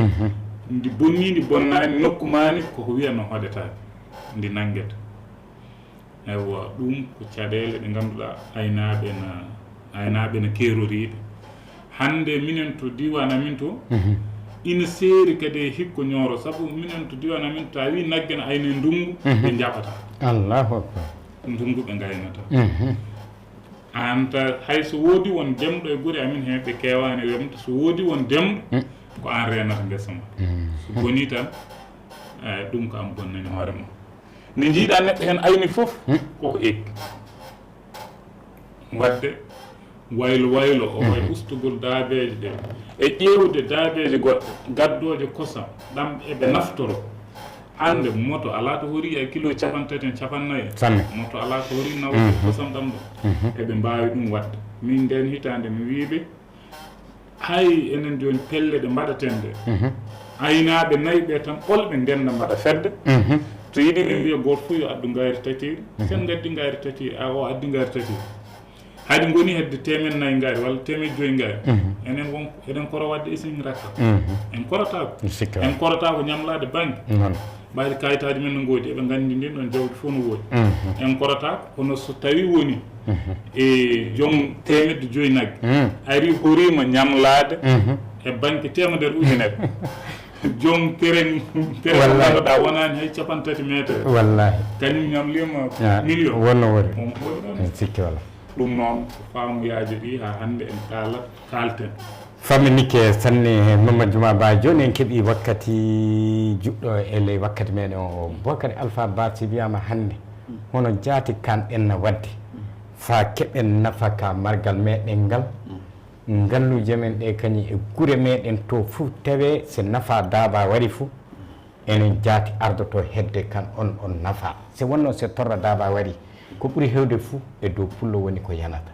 ndi bonnii ndi bonnaani, nokku maa ni koko wiya no hoɗetaake, ndi nanngeta. Eywa, ɗum ko caɗeele ɗe ngannduɗaa aynaaɓe na, aynaaɓe na keeroriiɓe. Hannde minen to diiwaan amin to, ina seeri kadi e hikka Ñooro, sabu minen to diiwaan amin, so a wii nagge na ayna e ndunngu, ɓe njaɓata. Allahu Akbar. Ndunngu ɓe ngaynata. Aan ta, hay so woodi won demɗo e gure amin hee, ɓe keewaani remde, so woodi won demɗo, ko aan reenata ngesa ma. So bonii tan, eh, ɗum ko aan bonnani hoore ma. Nde njiiɗaa neɗɗo heen ayni fof, koko ekki. Waɗde waylo waylo o, wayi ustugol daabeeje ɗe, e ƴeewde daabeeje goɗɗe, gaddooje kosam, ɗam eɓe naftoro. Hannde moto alaa to horii e kilo capanɗe tati en, capanɗe nayi en. Sanne. Moto alaa to horii nawde kosam ɗam ɗo. Eɓe mbaawi ɗum waɗde. Min ndeen hitaande mi wii ɓe, hay enen jooni pelle ɗe mbaɗaten ɗe, aynaaɓe nayi ɓe tan ɓolɓe ndenda mbaɗa fedde. So yiɗi ɓe mbiya gooto fof yo addu ngaari tatiiri. Sen ngaddi ngaari tatiiri, a o addi ngaari tatiiri. Hay ɗi ngoni hedde teemeɗɗe nayi ngaari walla teemeɗɗe joyi ngaari. Enen won, eɗen koro waɗde isin rakka. En korotaako. En korotaako ñamlaade banque. Ɓayde kayitaaji men no ngoodi, eɓe nganndi ndin ɗon jawdi fof no woodi. En korotaako, kono so tawi woni e joom teemeɗɗe joyi nagge, ari horiima ñamlaade e banque teemedere ujunere. Joom terrain, terrain mo ngannduɗaa wonaani hay capanɗe tati meter. Wallahi. Kañum ñamliima million. Wonno wori. On hoɗi ɗon. En sikki wala. Ɗum noon ko faamuyaaji ɗi haa hannde en kaala, kaalten. Famminike sanne Mamadou Juma Ba. Jooni en keɓii wakkati juɗɗo e ley wakkati meɗen o. Bokari Alpha Ba, si wiyaama hannde, hono jaati kanɗen na waɗde faa keɓen nafaka margal meɗen ngal, ngalluuje men ɗe kañum e gure meɗen to fuu tawee so nafaa daabaa wari fuu, enen jaati ardoto hedde kan on on nafaa. So wonnoo so torra daabaa wari, ko ɓuri heewde fuu e dow pullo woni ko yanata.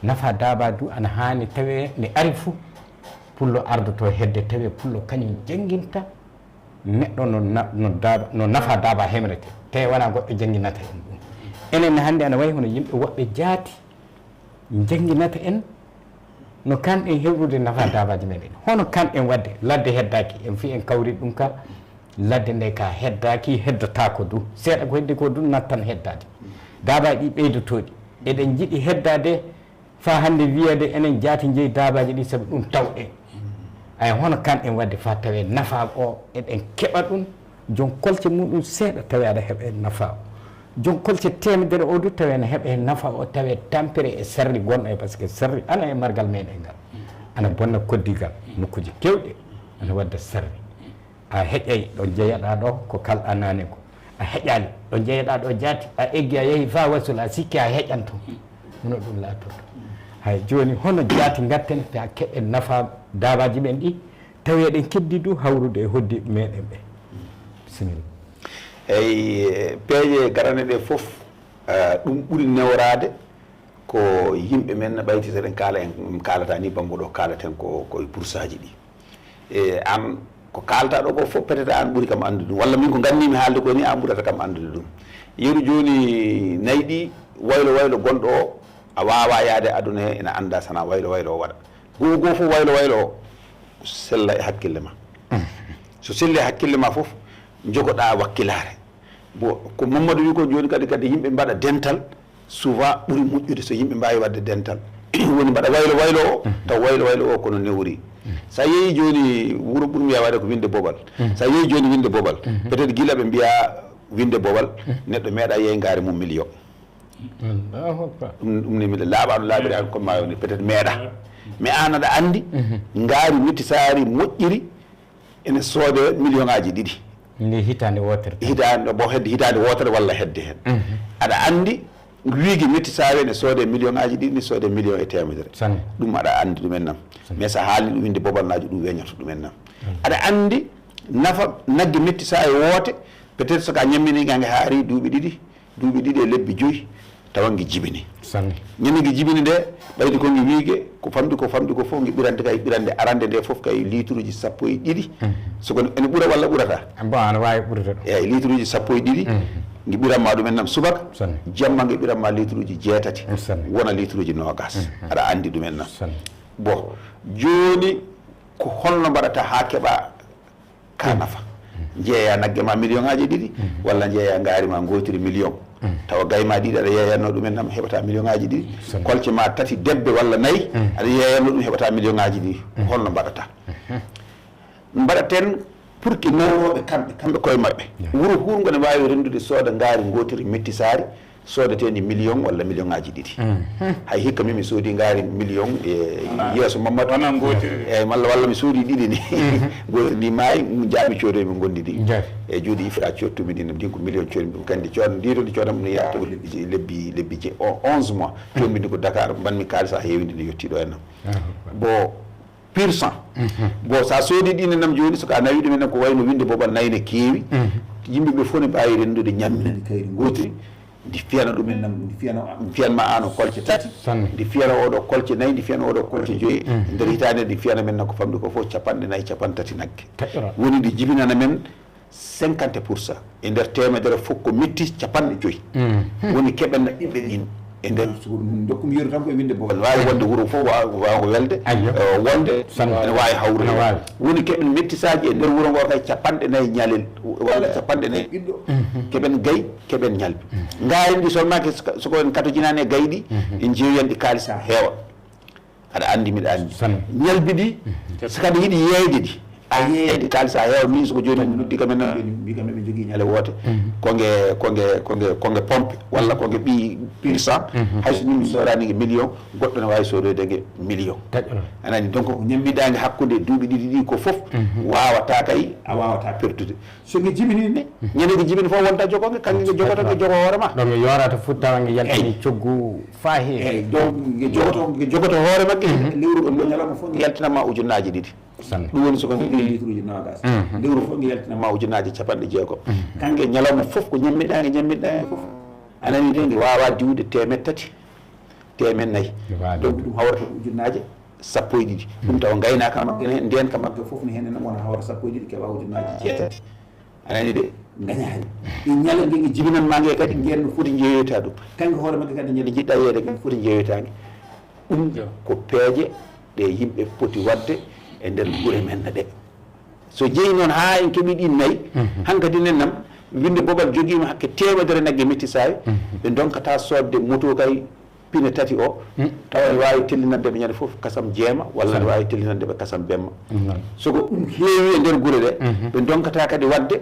Nafaa daabaa du ana haani tawee nde ari fuu, pullo ardoto hedde tawee pullo kañum jannginta neɗɗo no na-, no daaba, no nafaa daabaa hemrete. Tawee wonaa goɗɗo jannginata en ɗum. Enen ne hannde ana wayi hono yimɓe woɓɓe jaati njannginata en no kanɗen hewrude nafaa daabaaji meɗen. Hono kanɗen waɗde ladde heddaaki, en fii en kawri ɗum ka ladde nde ka heddaaki, heddotaako du. Seeɗa ko heddi ko du nattan heddaade. Daabaaji ɗi ɓeydotooɗi. Eɗen njiɗi heddaade faa hannde wiyeede enen jaati njeyi daabaaji ɗi sabu ɗum tawɗen. Ay hono kanɗen waɗde faa tawee nafaa o eɗen keɓa ɗum, jon kolce muɗum seeɗa tawee aɗa heɓa e nafaa o. Jon kolce teemedere o du tawee ne heɓa e nafaa o, tawee tampere e sarri gonɗo e, parce que sarri ana e margal meɗen ngal. Ana bonna koddigal, nokkuuji kewɗe, ana wadda sarri. A heƴay ɗo jeyaɗaa ɗo ko kalɗaa naane ko. A heƴaali ɗo jeyaɗaa ɗo jaati, a eggi a yehi faa wasul, a sikki a heƴan toon. Hono ɗum laatorto. Hay jooni hono jaati ngatten faa keɓen nafaa daabaaji men ɗi, tawee eɗen keddi du hawrude e hoddiiɓe meɗen ɓe. Bisimilla. Eyi, peeje garane ɗe fof, eh, ɗum ɓuri neworaade ko yimɓe men ɓayti so eɗen kaala, en kaalata ni banngo ɗo kaalaten ko, ko e bursaaji ɗi. E aan ko kaalata ɗo ko fof peut-être aan ɓuri kam anndude ɗum, walla min ko nganndiimi haalde ko ni aan ɓurata kam anndude ɗum. Yeru jooni nayi ɗi waylo waylo gonɗo o, a waawaa yahde aduna he ina annda sana waylo waylo o waɗa. Goo goo fof waylo waylo o sella e hakkille ma. So selli e hakkille ma fof, njogoɗaa wakkilaare. Bon, ko Mamadou wi ko jooni kadi, kadi yimɓe mbaɗa dental, souvent ɓuri moƴƴude so yimɓe mbaawi waɗde dental. Woni mbaɗa waylo waylo o, taw waylo waylo o kono newori. So a yehi jooni wuro ɓurmi yawaade ko Winde Bobal. So a yehi jooni Winde Bobal, peut-être gila ɓe mbiya Winde Bobal, neɗɗo meeɗa yeyngaare mum million. Allahu akbar. Ɗum ɗum ne miɗa laaɓa ɗo laaɓiri an comme ma woni peut-être meeɗa. Mais an aɗa anndi ngaari mettisaari moƴƴiri ene soode million aji ɗiɗi. Nde hitaande wootere tan. Hitaande bo hedde hitaande wootere walla hedde heen. Aɗa anndi wiigi mettisaari ene soode million aji ɗiɗi, ne soode million e teemedere. Sanne. Ɗum aɗa anndi ɗum en nam. Mais so a haalni ɗum innde bobalnaajo ɗum weñoto ɗum en nam. Aɗa anndi nafa nagge mettisaari woote, peut-être so ka ñammini gange haari duuɓi ɗiɗi, duuɓi ɗiɗi e lebbi joyi, tawa ngi jibini. Sanne. Ñande ngi jibini nde, ɓaydi ko ngi wiige, ko famɗi ko famɗi ko fof, ngi ɓirante kay ɓirande arande nde fof kay liituruji sappo e ɗiɗi. So ko ene ɓura walla ɓurata? Bon, ana waawi ɓurde ɗum. Eeyi, liituruji sappo e ɗiɗi, ngi ɓiranma ɗum en nam subaka, Sanne. jamma ngi ɓiranma liituruji jeetati, Sanne. wona liituruji noogas. Aɗa anndi ɗum en nam. Sanne. Bon, jooni ko holno mbaɗata haa keɓa ka nafa? Njeeya nagge ma million aji ɗiɗi, walla njeeya ngaari ma ngootiri million. Tawa gay ma ɗiɗi aɗa yeeyanno ɗum en nam heɓata million aji ɗiɗi. Sanne. Kolce ma tati debbe walla nayi, aɗa yeeyanno ɗum heɓata million aji ɗiɗi. Ko holno mbaɗata? Mbaɗaten pour que nawooɓe kamɓe, kamɓe koye maɓɓe. Wuro huungo ne waawi renndude sooda ngaari ngootiri mettisaari, soodeteendi million walla million aji ɗiɗi. Hay hikka min mi soodi ngaari million e yeeso Mamadou. Wona ngootiri. Eeyi, malla walla mi soodi ɗiɗi ni. Ngootiri ndi maayi, jaami coodoy mi ngondi ndi. Njaari. E juuɗe Ifra cottumi ɗi, ndi ko million coodi ɗum kandi cooda, ndi to ndi coodam no yaata ko lebbi, lebbi, lebbi je-, o-, onze mois. Coodmi ndi ko Dakar, mbanmi kaalis ha heewi ndi, ndi yotti ɗo e nam. Bon, pur sang. Bon, sa soodi ɗi ne nam jooni, so ka nawi ɗum en ko wayno winde bobal nayi ne keewi. Yimɓe ɓe fof ne mbaawi renndude ñamminande kayri ngootiri. Ndi fiyana ɗum en nam, ndi fiyana, ndi fiyanma ano kolce tati. Sanne. Ndi fiyana oɗo kolce nayi, ndi fiyana oɗo kolce joyi. Nder hitaande ndi fiyana men nan ko famɗi ko fof capanɗe nayi, capanɗe tati nagge. Taƴƴoral. Woni ndi jibinana men cinquante pour cent. E nder teemedere fof ko metti capanɗe joyi. Woni keɓen na ɓiɓɓe ɗin. E nder Sukuru mum dokkum yeru tan koye winde bobal. Waawi wonde wuro fof wa-, waawa welde. Ayyo. Eh, wonde Sanne. ene waawi hawrude. Ene waawi. Woni keɓen mettisaaji e nder wuro ngo kay capanɗe nayi ñalel walla capanɗe nayi ɓiɗɗo. Keɓen gay, keɓen ñalbi. Ngaari ndi solmaaki soko en katojinaani e gay ɗi, en jeewiyan ɗi kaalis ha heewa. Aɗa anndi, miɗa anndi. Sanne. Ñalbi ɗi, so kadi yiɗi yeeyde ɗi, a yeeyde kaalis ha heewa. Min soko jooni mi noddi kam en nan, mbi kam eɓe jogii ñale woote. Ko nge, ko nge, ko nge, ko nge pompe, walla ko nge ɓi pur sang. Hay so min mi soodaani nge million, goɗɗo ne waawi soodoyde nge million. Taƴƴoral. Anani, donc ko ñammidaange hakkunde duuɓi ɗiɗi ɗi ko fof, waawata kay, a waawata perdude. So nge jibini ne, ñande nge jibini fof wonta jogo nge, kanke nge jogoto, nge jogo hoore ma. Ɗo nge yoorata fof tawa nge yaltini coggu faa heewi. Eyi, donc nge jogoto, nge jogoto hoore magge, lewru o ñalawma fof nge yaltinama ujunnaaji ɗiɗi. Sanne. Ɗum woni so ko nge litruji noogas. Lewru fof nge yaltinama ujunnaaji capanɗe jeegom. Kanke ñalawma fof ko ñammiɗaa nge, ñammiɗaa nge fof. Anani de, nge waawa diwde teemeɗɗe tati, teemeɗɗe nayi. Nge waawa Donc diwde. Ɗum hawrata ko ujunnaaje sappo e ɗiɗi. Ɗum tawa ngaynaaka magge ne, ndeenka magge fof ne heen ene wona hawra sappo e ɗiɗi, keɓa ujunnaaji jeetati. Anani de, ngañaani. Ɗi ñala nge, nge jibinanma nge kadi, ngeen no foti jeeyoyta ɗum. Kanke hoore magge kadi, ñande jiɗɗa yeeyde, nge foti jeeyoyta nge. Ɗum ko peeje ɗe yimɓe poti waɗde e nder gure men ɗe. So jeyi noon haa en keɓi ɗin nayi, hankadi nen nam, winde bobal jogiima hakke teemedere nagge mettisaawi, ɓe ndonkata soodde moto kay pine tati o, tawa ne waawi tellinande ɓe ñande fof kasam jeema, walla ne waawi tellinande ɓe kasam bemma. So ko ɗum heewi e nder gure ɗe, ɓe ndonkata kadi waɗde,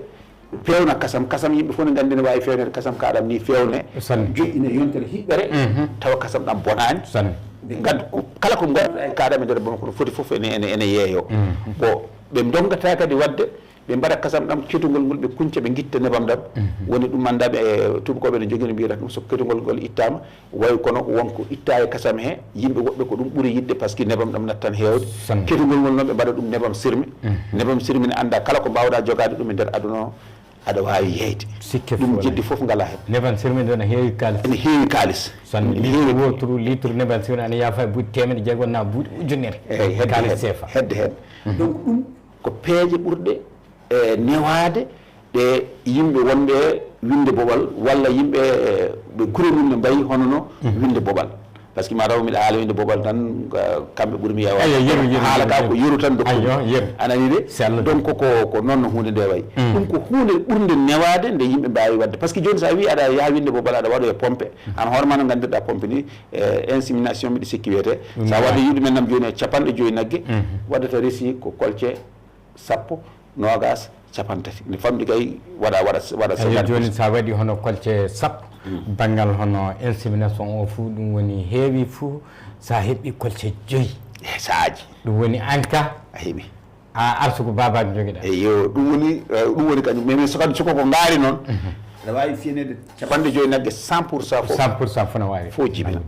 pewna kasam, kasam yimɓe fof ne nganndi ne waawi fewnede kasam kaɗam ni fewne. Sanne. Joɗɗina yontere hiɓɓere, tawa kasam ɗam bonaani. Sanne. Ɓe ngadda ko, kala ko ngonɗa e kaɗam e nder bom kono foti fof ene, ene, ene yeeyo. Bon, ɓe ndongata kadi waɗde, ɓe mbaɗa kasam ɗam ketugol ngol, ɓe kunca, ɓe ngitta nebam ɗam. Woni ɗum annda ɓe, eh, tuubakooɓe ne njogino mbiyata ɗum, so ketugol ngol ittaama, wayi kono won ko itta e kasam he, yimɓe woɓɓe ko ɗum ɓuri yiɗde, parce que nebam ɗam nattan heewde. Sanne. Ketugol ngol noon ɓe mbaɗa ɗum nebam sirme. Nebam sirme ne annda kala ko mbaawɗa jogaade ɗum e nder aduna o, aɗa waawi yeeyde. Sikke Ɗum fof jeddi fof ngalaa heen. Nebam sirme ɗo ne heewi kaalis. Ene heewi kaalis. Sanne. Ene Litre heewi. Woturu, litre nebam sirme ana yaafa e buuɗi teemedde jeegom na buuɗi ujunere. Eeyi, hedde Kaalis heen. seefa. Hedde heen. Donc ɗum ko peeje ɓurɗe, e, newaade ɗe yimɓe wonɓe winde bobal, walla yimɓe, e, ɓe gure mum ne mbayi hono no winde bobal. Parce que mataw miɗa haala winde bobal tan, ka-, kamɓe ɓuri mi yeewa. Ayyo, yeru, yeru, Haala yeru, ka yeru. Ko yeru tan dokku. Ayyo, yeru. Anani de? Sellude. Donc ko, ko noon no huunde nde wayi. Ɗum ko huunde ɓurnde newaade nde yimɓe mbaawi waɗde. Parce que jooni so a wii aɗa yaha winde bobal, aɗa waɗoya pompe. An hoore ma no nganndirɗa pompe ni, e, insémination miɗo sikki wiyete. Sa waɗi yiɗu men nam jooni e capanɗe joyi nagge, waɗata resi ko kolce sappo, noogas, capanɗe tati. Ne famɗi kay waɗa, waɗa, waɗa Ayo, cinquante pour cent. Jooni sa waɗi hono kolce sappo, Banngal hono insémination o fuu, ɗum woni heewi fuu, so a heɓi kolce joyi. E saaji. Ɗum woni an ka a heɓi. A arsugo baabaaji jogiɗa. Eyo, ɗum woni, eh, ɗum woni kañum. Mais, mais so kadi, so ko ko ngaari noon, aɗa waawi fiyaneede capanɗe joyi nagge, cent pour cent fof. Cent pour cent fof na waawi. Fof jibina.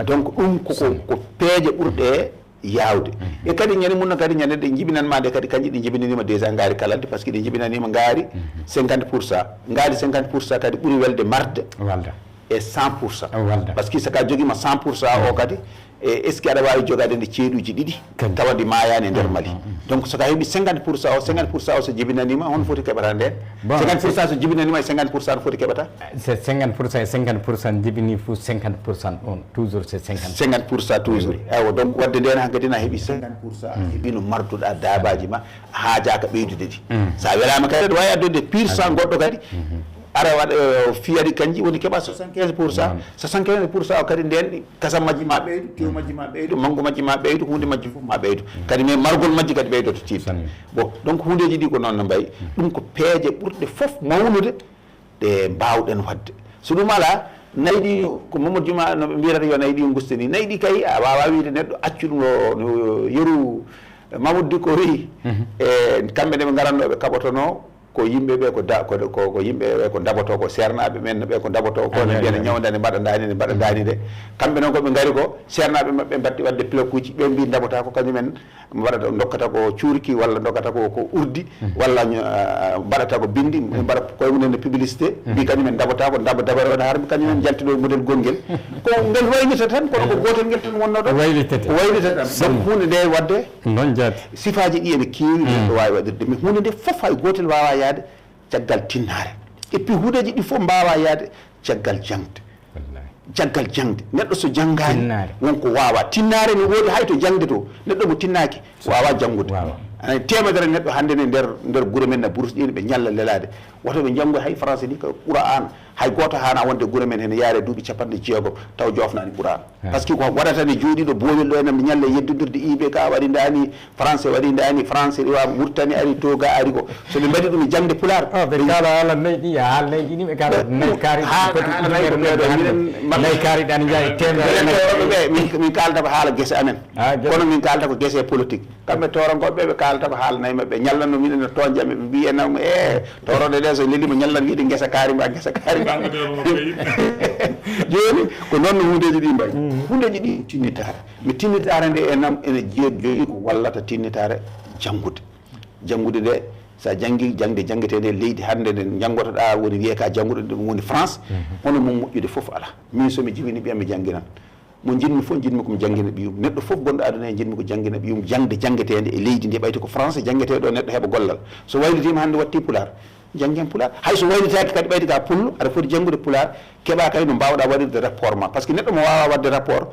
Donc, ɗum ko, ko, ko peeje ɓurɗe yaawde. E kadi ñande mun kadi, ñande ɗe jibinanma nde kadi, kanji ɗi jibinanima déjà ngaari kalante, parce que ɗi jibinanima ngaari cinquante pour cent. Ngaari cinquante pour cent kadi ɓuri welde marde Walda. E cent pour cent. Walda. Parce que so ka jogima cent pour cent o kadi, e est-ce que aɗa waawi jogaade nde ceeɗuuji ɗiɗi tawa ndi maayaani e nder Mali? Donc, so ka heɓi cinquante pour cent o, cinquante pour cent o so jibinanima, hono foti keɓata nden? Bon, cinquante pour cent so jibinanima, e cinquante pour cent no foti keɓata? C'est cinquante pour cent et cinquante pour cent jibini fof, cinquante pour cent ɗon, toujours c'est cinquante. Cinquante pour cent toujours. Ewa, donc, wadde nden hankadi na heɓi cinquante pour cent, heɓino marduɗa daabaaji ma, a haajaaka ɓeydude ɗi. So a welaama kadi, aɗa waawi addude pur cent goɗɗo kadi, ara waɗa, eh, fiyari kanji, woni keɓa soixante-quinze pour cent. Soixante-quinze pour cent o kadi nden, kasam majji ma ɓeydu, tew majji ma ɓeydu, manngu majji ma ɓeydu, huunde majji fof ma ɓeydu. Kadi mais margol majji kadi ɓeydoto tiiɗde. Bon, donc, huundeeji ɗi ko noon no mbayi. Ɗum ko peeje ɓurɗe fof mawnude ɗe mbaawɗen waɗde. So ɗum alaa, nayi ɗi, ko Mamadou Juma no ɓe mbiyata yo nayi ɗi nguste ni. Nayi ɗi kay, a waawaa wiyde neɗɗo accu ɗum no, no yeru Mamadou Dicko wiyi, e kamɓe nde ɓe ngaratnoo, ɓe kaɓotonoo ko yimɓe ɓe ko da-, ko, ko, ko yimɓe ɓe ko ndabotoo, ko seernaaɓe men ɓe ko ndabotoo, ko ne mbiya ne ñawda, ne mbaɗa ndaani, ne mbaɗa ndaani de. Kamɓe noon ko ɓe ngari ko, seernaaɓe maɓɓe mbatti waɗde plaqueuji, ɓe mbi ndabotaa ko kañum en mbaɗata, dokkata ko cuurki, walla dokkata ko, ko urdi, walla ñu-, ah, mbaɗata ko binndi, mbaɗa koye mumen no publicité, mbi kañum en ndabota ko, ndaba dabare waɗa harmi, kañum en jalti ɗo e modèle gonngel. Ko ngel waylita tan, kono ko gootel ngel tan wonno ɗo. Waylitete. Waylita tan. Donc, huunde nde waɗde, noon jaati. Sifaaji ɗi ene keewi, neɗɗo waawi waɗirde. Mais huunde nde fof hay gootel waawaa yahde caggal tinnaare. Et puis, huundeeji ɗi fof mbaawaa yahde caggal jaŋde. Wallahi. Caggal jaŋde. Neɗɗo so janngaani, tinnaare, won ko waawaa. Tinnaare ne woodi hay to jaŋde to. Neɗɗo mo tinnaaki, waawaa janngude. Waawaa. Aɗa anndi, teemedere neɗɗo hannde ne nder, nder gure men na Burus ɗiin, ɓe ñalla lelaade. Woto ɓe njanngu hay français ni ko Qur'aan. Hay gooto haanaa wonde gure men hene yaare duuɓi capanɗe jeegom taw joofnaani Qur'aan. Ah. Parce que ko waɗata ne jooɗii ɗo boowel ɗo enen ñalla yeddondirde I B K waɗi ndaani, Français waɗi ndaani, Français riwa Murtani ari, Toga ari ko. So ɓe mbaɗi ɗum e jaŋde Pulaar. Oh, ɓe kaala haala nayi ɗi, haala nayi ɗi, ni ɓe kaala nayi kaari, haala, haala nayi ko ɓeeɗo, minen, nayi kaari ɗan njaay temedere. Minen, ɓe, min, min kaalata ko haala gese amen. Ah, gese. Kono min kaalata ko gese politique. Kamɓe toorankooɓe ɓe, ɓe kaalata ko haala nayi maɓɓe. Ñallanno minen no toonja ɓe, ɓe mbiyi e nam, eh, toorooɗe ɗe so lelii mo ñallan wiide ngesa kaari ma, ngesa kaari ma. Jooni, ko noon no huundeeji ɗi mbayi. Mm. Huundeeji ɗi tinnitaare. Mi tinnitaare nde e nam ene jeeɗ-, jogii ko wallata tinnitaare janngude. Janngude nde, so a janngi jaŋde janngeteende e leydi hannde nde njanngotoɗaa, woni wiyee ka jannguɗo ɗum woni France, hono mum moƴƴude fof alaa. Min so mi jibini ɓiyam mi jannginan. Mo njiɗmi fof njiɗmi ko mi janngina ɓiyum. Neɗɗo fof gonɗo aduna he njiɗmi ko janngina ɓiyum jaŋde janngeteende e leydi ndi, ɓayti ko France janngetee ɗo neɗɗo heɓa gollal. So waylitiima hannde watti Pulaar, janngen Pulaar. Hay so waylitaaki kadi ɓayti ka pullo, aɗa foti janngude Pulaar, keɓa kadi no mbaawɗaa waɗirde rapport ma. Par ce que neɗɗo mo waawaa waɗde rapport,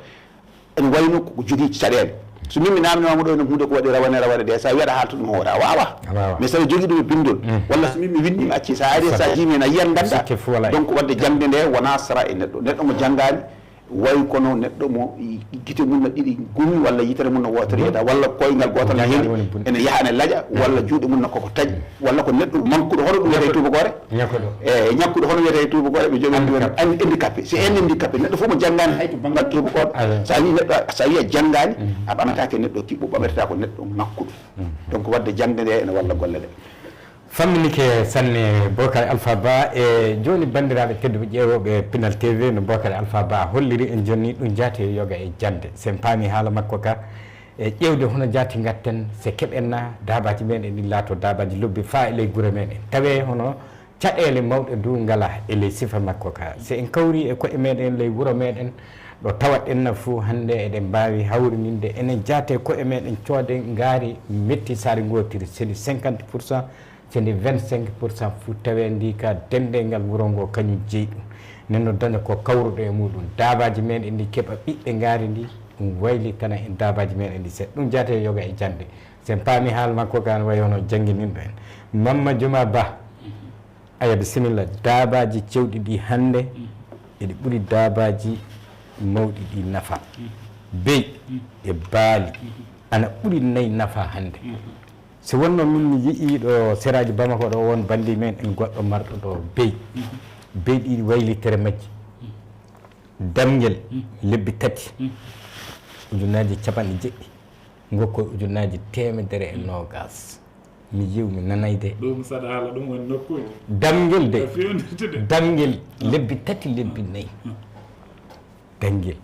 ene wayno ko jogii caɗeele. So min mi naamndiima mo ɗo, ene huunde ko waɗi rawane, rawane de, so a wiyaɗa haalta ɗum hoore, a waawaa. A waawaa. Mais so aɗa jogii ɗum e binndol, walla so min mi winndii mi acci, so a ari, so a jii mi heen, a yiyat nganndaa. Sikke fof alaa. Donc, waɗde jaŋde nde wonaa sara e neɗɗo. Neɗɗo mo janngaani, wayi kono neɗɗo mo gite mum na ɗiɗi gumi, walla yitere mum na wootere yiyata, walla koyngal gootal na heli, ene yaha ene laƴa, walla juuɗe mum na koko taƴi, walla ko neɗɗo mankuɗo, hono ɗum wiyata e tuubakoore? Ñakkuɗo. E ñakkuɗo, hono wiyata e tuubakoore? Ɓe jogi ɗum handicapé. C'est un handicapé. Neɗɗo fof mo janngaani hay to banngal tuubakoore, so a wii neɗɗo, so a wii a janngaani, a ɓametaake neɗɗo kiɓɓo, ɓametata ko neɗɗo ŋakkuɗo. Donc, waɗde jaŋde nde ene walla golle ɗe. Famminike sanne, Bocar Alpha Ba. E jooni, banndiraaɓe tedduɓe ƴeewooɓe Pinal T V, no Bocar Alpha Ba holliri en jooni, ɗum jaati e yoga e jannde. So en paami haala makko ka, e ƴeewde hono jaati ngatten, so keɓen na daabaaji meɗen ɗi laato daabaaji lobbi faa e ley gure meɗen. Tawee hono caɗeele mawɗe du ngala e ley sifa makko ka. So en kawri e koye meɗen ley wuro meɗen, ɗo tawatɗen na fuu, hannde eɗen mbaawi hawrininde, enen jaate koye meɗen coode ngaari metti saari ngootiri, seni cinquante pour cent, seni vingt-cinq pour cent fuu, tawee ndi ka denndengal wuro ngo kañum jeyi ɗum. Nen no daña ko kawruɗo e muɗum. Daabaaji meɗen ɗi keɓa ɓiɓɓe ngaari ndi, ɗum waylitana en daabaaji meɗen ɗi. Se ɗum jaate yoga e jannde. So en paami haala makko ka, no wayi hono janngininɗo en. Mamma Juma Ba. Aya, bisimilla. Daabaaji cewɗi ɗi hannde, eɗi ɓuri daabaaji mawɗi ɗi nafa. Beyi e baali ana ɓuri nayi nafa hannde. So wonno min mi yi'i ɗo seraaji Bamako ɗo, won banndi men en goɗɗo marɗo ɗo beyi. Beyi ɗi waylitere majji. Damngel lebbi tati, ujunnaaji capanɗe jeɗɗi, ngokkoy ujunnaaji teemedere e noogaas. Mi yiw, mi nanay de. Ɗum saɗa haala ɗum woni nokkuuji. Damngel de. Damngel lebbi tati, lebbi nayi. Damngel.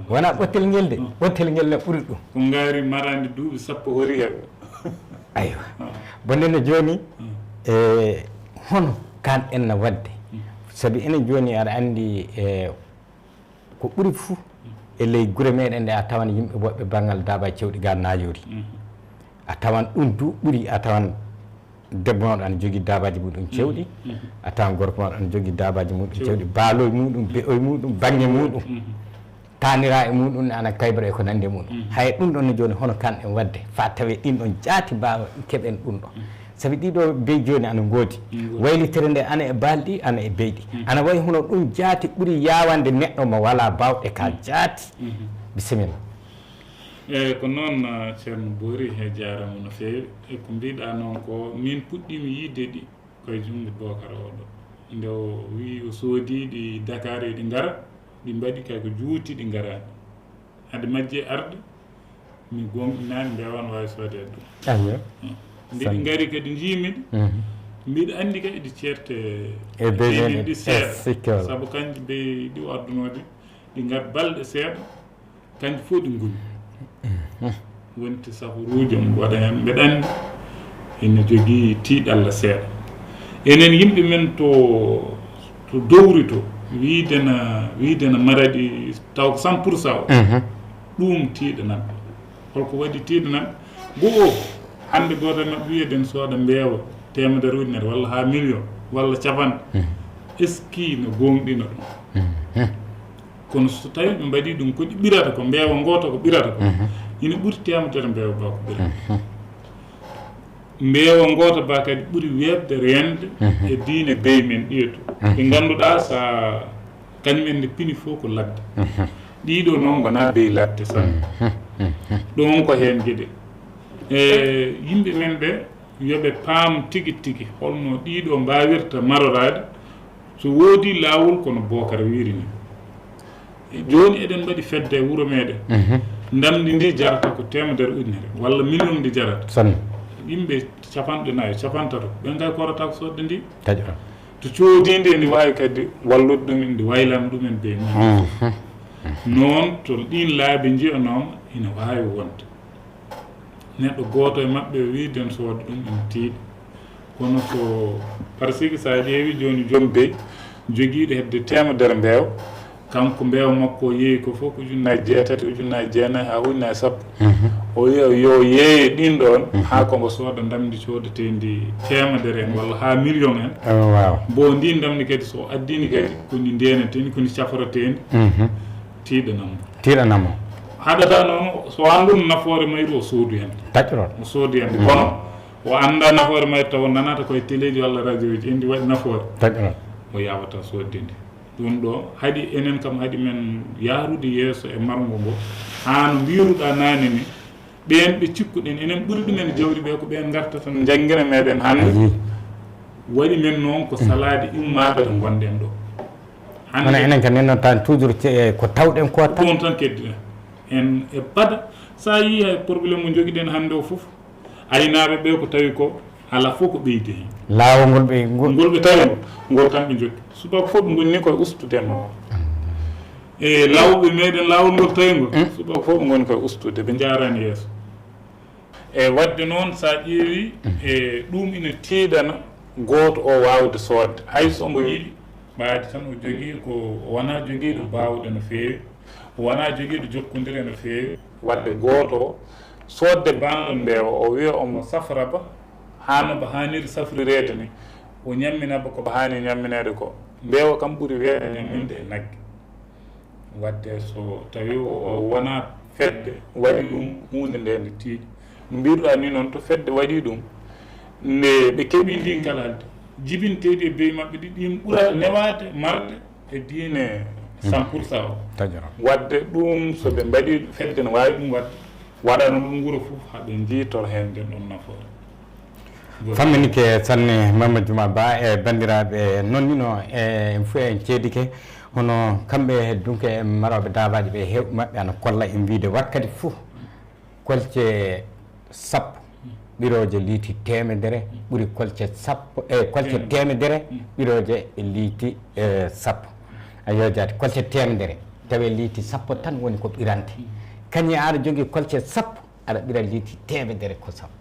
Wona ɓotel ngel de. Ɓotel ngel na ɓuri ɗum. Ko ngaari maraandi duuɓi sappo hori heɓe. Aywa. Bonde no jooni, e hono kan en na waɗde? Sabi enen jooni aɗa anndi, e ko ɓuri fuu e ley gure meɗen ɗe, a tawan yimɓe woɓɓe banngal daabaaji cewɗi ga nayoori. A tawan ɗum du ɓuri, a tawan debbo mawɗo ana jogii daabaaji muɗum cewɗi, a tawan gorko mawɗo ana jogii daabaaji muɗum cewɗi, baaloy muɗum, be'oy muɗum, baŋŋe muɗum, taanira e muɗum, ana kaybra e ko nanndi e muɗum. Hay ɗum ɗon ne jooni, hono kan en waɗde faa tawee ɗin ɗon jaati mbaawa keɓen ɗum ɗon? Sabi ɗiɗo bey jooni ana ngoodi. Waylitere nde ana e baalɗi, ana e beyɗi. Ana wayi hono ɗum jaati ɓuri yaawande neɗɗo mo walaa baawɗe ka jaati. Bisimilla. Eeyi, ko noon, ah, Ceerno Boori, e jaaraama no feewi. E ko mbiɗa noon ko, min puɗɗiimi yiide ɗi koye junngo Bookara oɗo. Nde o wii o soodii ɗi Dakar, eɗi ngara, ɗi mbaɗi kay ko juuti, ɗi ngaraani. Hade majje arde, mi goongɗinaani, mbeewa no waawi soodeede ɗum. Ayyo. Nde ɗi ngari kadi, njiimi ɗi. Mbiɗa anndi kadi eɗi ceerte e bey men ɗi seeɗa. Sabu kanji bey ɗi o addunoɗi, ɗi ngar balɗe seeɗa, kanji fof ɗi ngumi. Wonti safaruuji omo waɗa heen, mbeɗa anndi ina jogii tiiɗalla seeɗa. Enen yimɓe men to, to Dowri to, wiide na, wiide na Maradi taw ko cent pour cent o, ɗum tiiɗanat. Holko waɗi tiiɗanat? Goo, hannde gooto e maɓɓe wiya eɗen sooda mbeewa teemedere ujunere walla haa million walla capanɗe. Est-ce que no goongɗina ɗum? Kono so tawii ɓe mbaɗii ɗum, ko ɗi ɓirata ko, mbeewa ngoota ko ɓirata ko, ina ɓuri teemedere mbeewa ba ko ɓirata. Mbeewa ngoota ba kadi ɓuri weeɓde reende e diine bey men ɗiya to. Ɗi ngannduɗaa sa kañum en ne pini fof ko ladde. Ɗiɗo noon ngonaa bey ladde sanne. Ɗum ko heen geɗe. E yimɓe men ɓe, yo ɓe paam tigi tigi holno ɗiɗo mbaawirta maroraade. So woodii laawol kono Bookara wiiri ni. Jooni eɗen mbaɗi fedde e wuro meɗen. Ndamndi ndi jarata ko teemedere ujunere walla million ndi jarata. Sanne. Yimɓe capanɗe nayo, capantato, ɓen kay korata ko sodde ndi. Taƴa. To coodii ndi, ndi waawi kadi wallude ɗum en, ndi waylana ɗum en bee mum. Noon to ɗiin laabi njiyanoo ina waawi wonde. Neɗɗo gooto e maɓɓe o wiyi den sooda ɗum ina tiiɗi. Kono so, par ce que so a ƴeewi jooni joom bey jogiiɗo hedde teemedere mbeewa, kanko mbeewa makko o yeeyi ko fof ko ujunnaaji jeetati, ujunnaaji jeenayi haa ujunnaaji sappo. O wiya yo yeeye ɗin ɗoon haa ko mbo sooda ndamndi coodeteendi teemedere en walla haa million en. Mbo ndin ndamndi kadi so addini kadi ko ndi ndeeneteendi, ko ndi caforeteendi, tiiɗanam mo. Tiiɗanam mo. Haɗata noon so annduno nafoore mayru o soodu hen. Taƴ ɗoon. O soodu hen. Kono o annda nafoore mayru taw o nanata koye teleeji walla radiooji en ndi waɗi nafoore. Taƴ ɗoon. O yawata soodde ndi. Ɗum ɗo haɗi enen kam, haɗi men yahrude yeeso e marngo ngo. Haa no mbiiruɗaa naane ni, ɓeen ɓe cikkuɗen enen ɓuri ɗumen jawdi ɓe ko ɓeen ngartata njanngira meɗen hannde. Waɗi men noon ko salaade immaaɓe ɗo ngonɗen ɗo. Hannde kono enen kam nen noon tan toujours ce-, ko tawɗen ko tan. Ɗum tan keddiɗen. En e bada, so a yii hay problème mo njogiɗen hannde o fof, aynaaɓe ɓe ko tawi ko alaa fof ko ɓeydi heen. Laawol ngol ɓe, ngol ɓe tawi ngol, ngol tan ɓe njokki. Subaka fof ɓe ngoni ni koye ustude mo. E laawol ɓe meɗen laawol ngol tawi ngol. Subaka fof ɓe ngoni koye ustude, ɓe njaarani yeeso. E waɗde noon, so a ƴeewi, e ɗum ina tiiɗana gooto o waawde soodde. Hay so mbo yiɗi ɓaadi tan, o jogii ko, o wonaa jogiiɗo baawɗe no feewi, o wonaa jogiiɗo jokkondire no feewi. Waɗde gooto o soodde baanɗo mbeewa, o wiya omo safra ba, haa no ba haaniri safrireede ni, o ñammina ba ko ba haani ñammineede ko. Mbeewa kam ɓuri weeɓde ñamminde e nagge. Waɗde so tawi o, o wonaa fedde waɗi ɗum, huunde nde nde tiiɗi. No mbiiruɗaa ni noon, to fedde waɗi ɗum, nde ɓe keɓi ndin kala jibinteeɗi e bey maɓɓe ɗi, ɗin ɓura newaade marde e diine cent pour cent o. Taƴoram. Waɗde ɗum, so ɓe mbaɗi fedde no waawi ɗum waɗde, waɗano ɗum wuro fof haa ɓe njiitor heen nden ɗon nafoore. Famminike sanne Mama Juma Ba e banndiraaɓe nonnino e en fof en ceedike. Hono kamɓe dunke e marooɓe daabaaji ɓe, heewɓe maɓɓe ana kolla en wiide wakkati fof kolce sappo ɓirooje liiti teemedere ɓuri kolce sappo e kolce teemedere ɓirooje liiti eh, sappo. Ayo jaati kolce teemedere tawe liiti sappo tan woni ko ɓirante. Kañi aɗa jogii kolce sappo aɗa ɓira liiti teemedere ko sappo.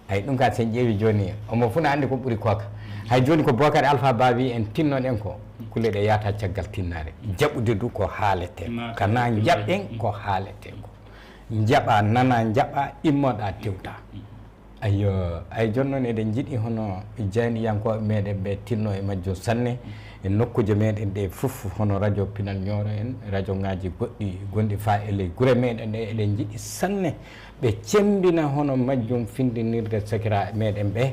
Ay ɗum ka sen ƴeewi jooni omo funa anndi ko ɓuri kooka. Hay jooni ko Bokari Alpha Ba wi en tinnoɗen ko kulle ɗe yahata caggal tinnaare. Jaɓude du ko haalete kana jaɓɗen ko haalete ko jaɓa nana jaɓa immoɗa tewta. Ayyo ay jooni noon eɗen njiɗi hono jayniyankooɓe meɗen ɓe tinno e majjum sanne e nokkuuje meɗen ɗe fof hono radio Pinal Ñooro en radio ngaji goɗɗi gonɗi fa e ley gure meɗen ɗe eɗen njiɗi sanne ɓe cemmbina hono majjum findinirde sakiraaɓe meɗen ɓe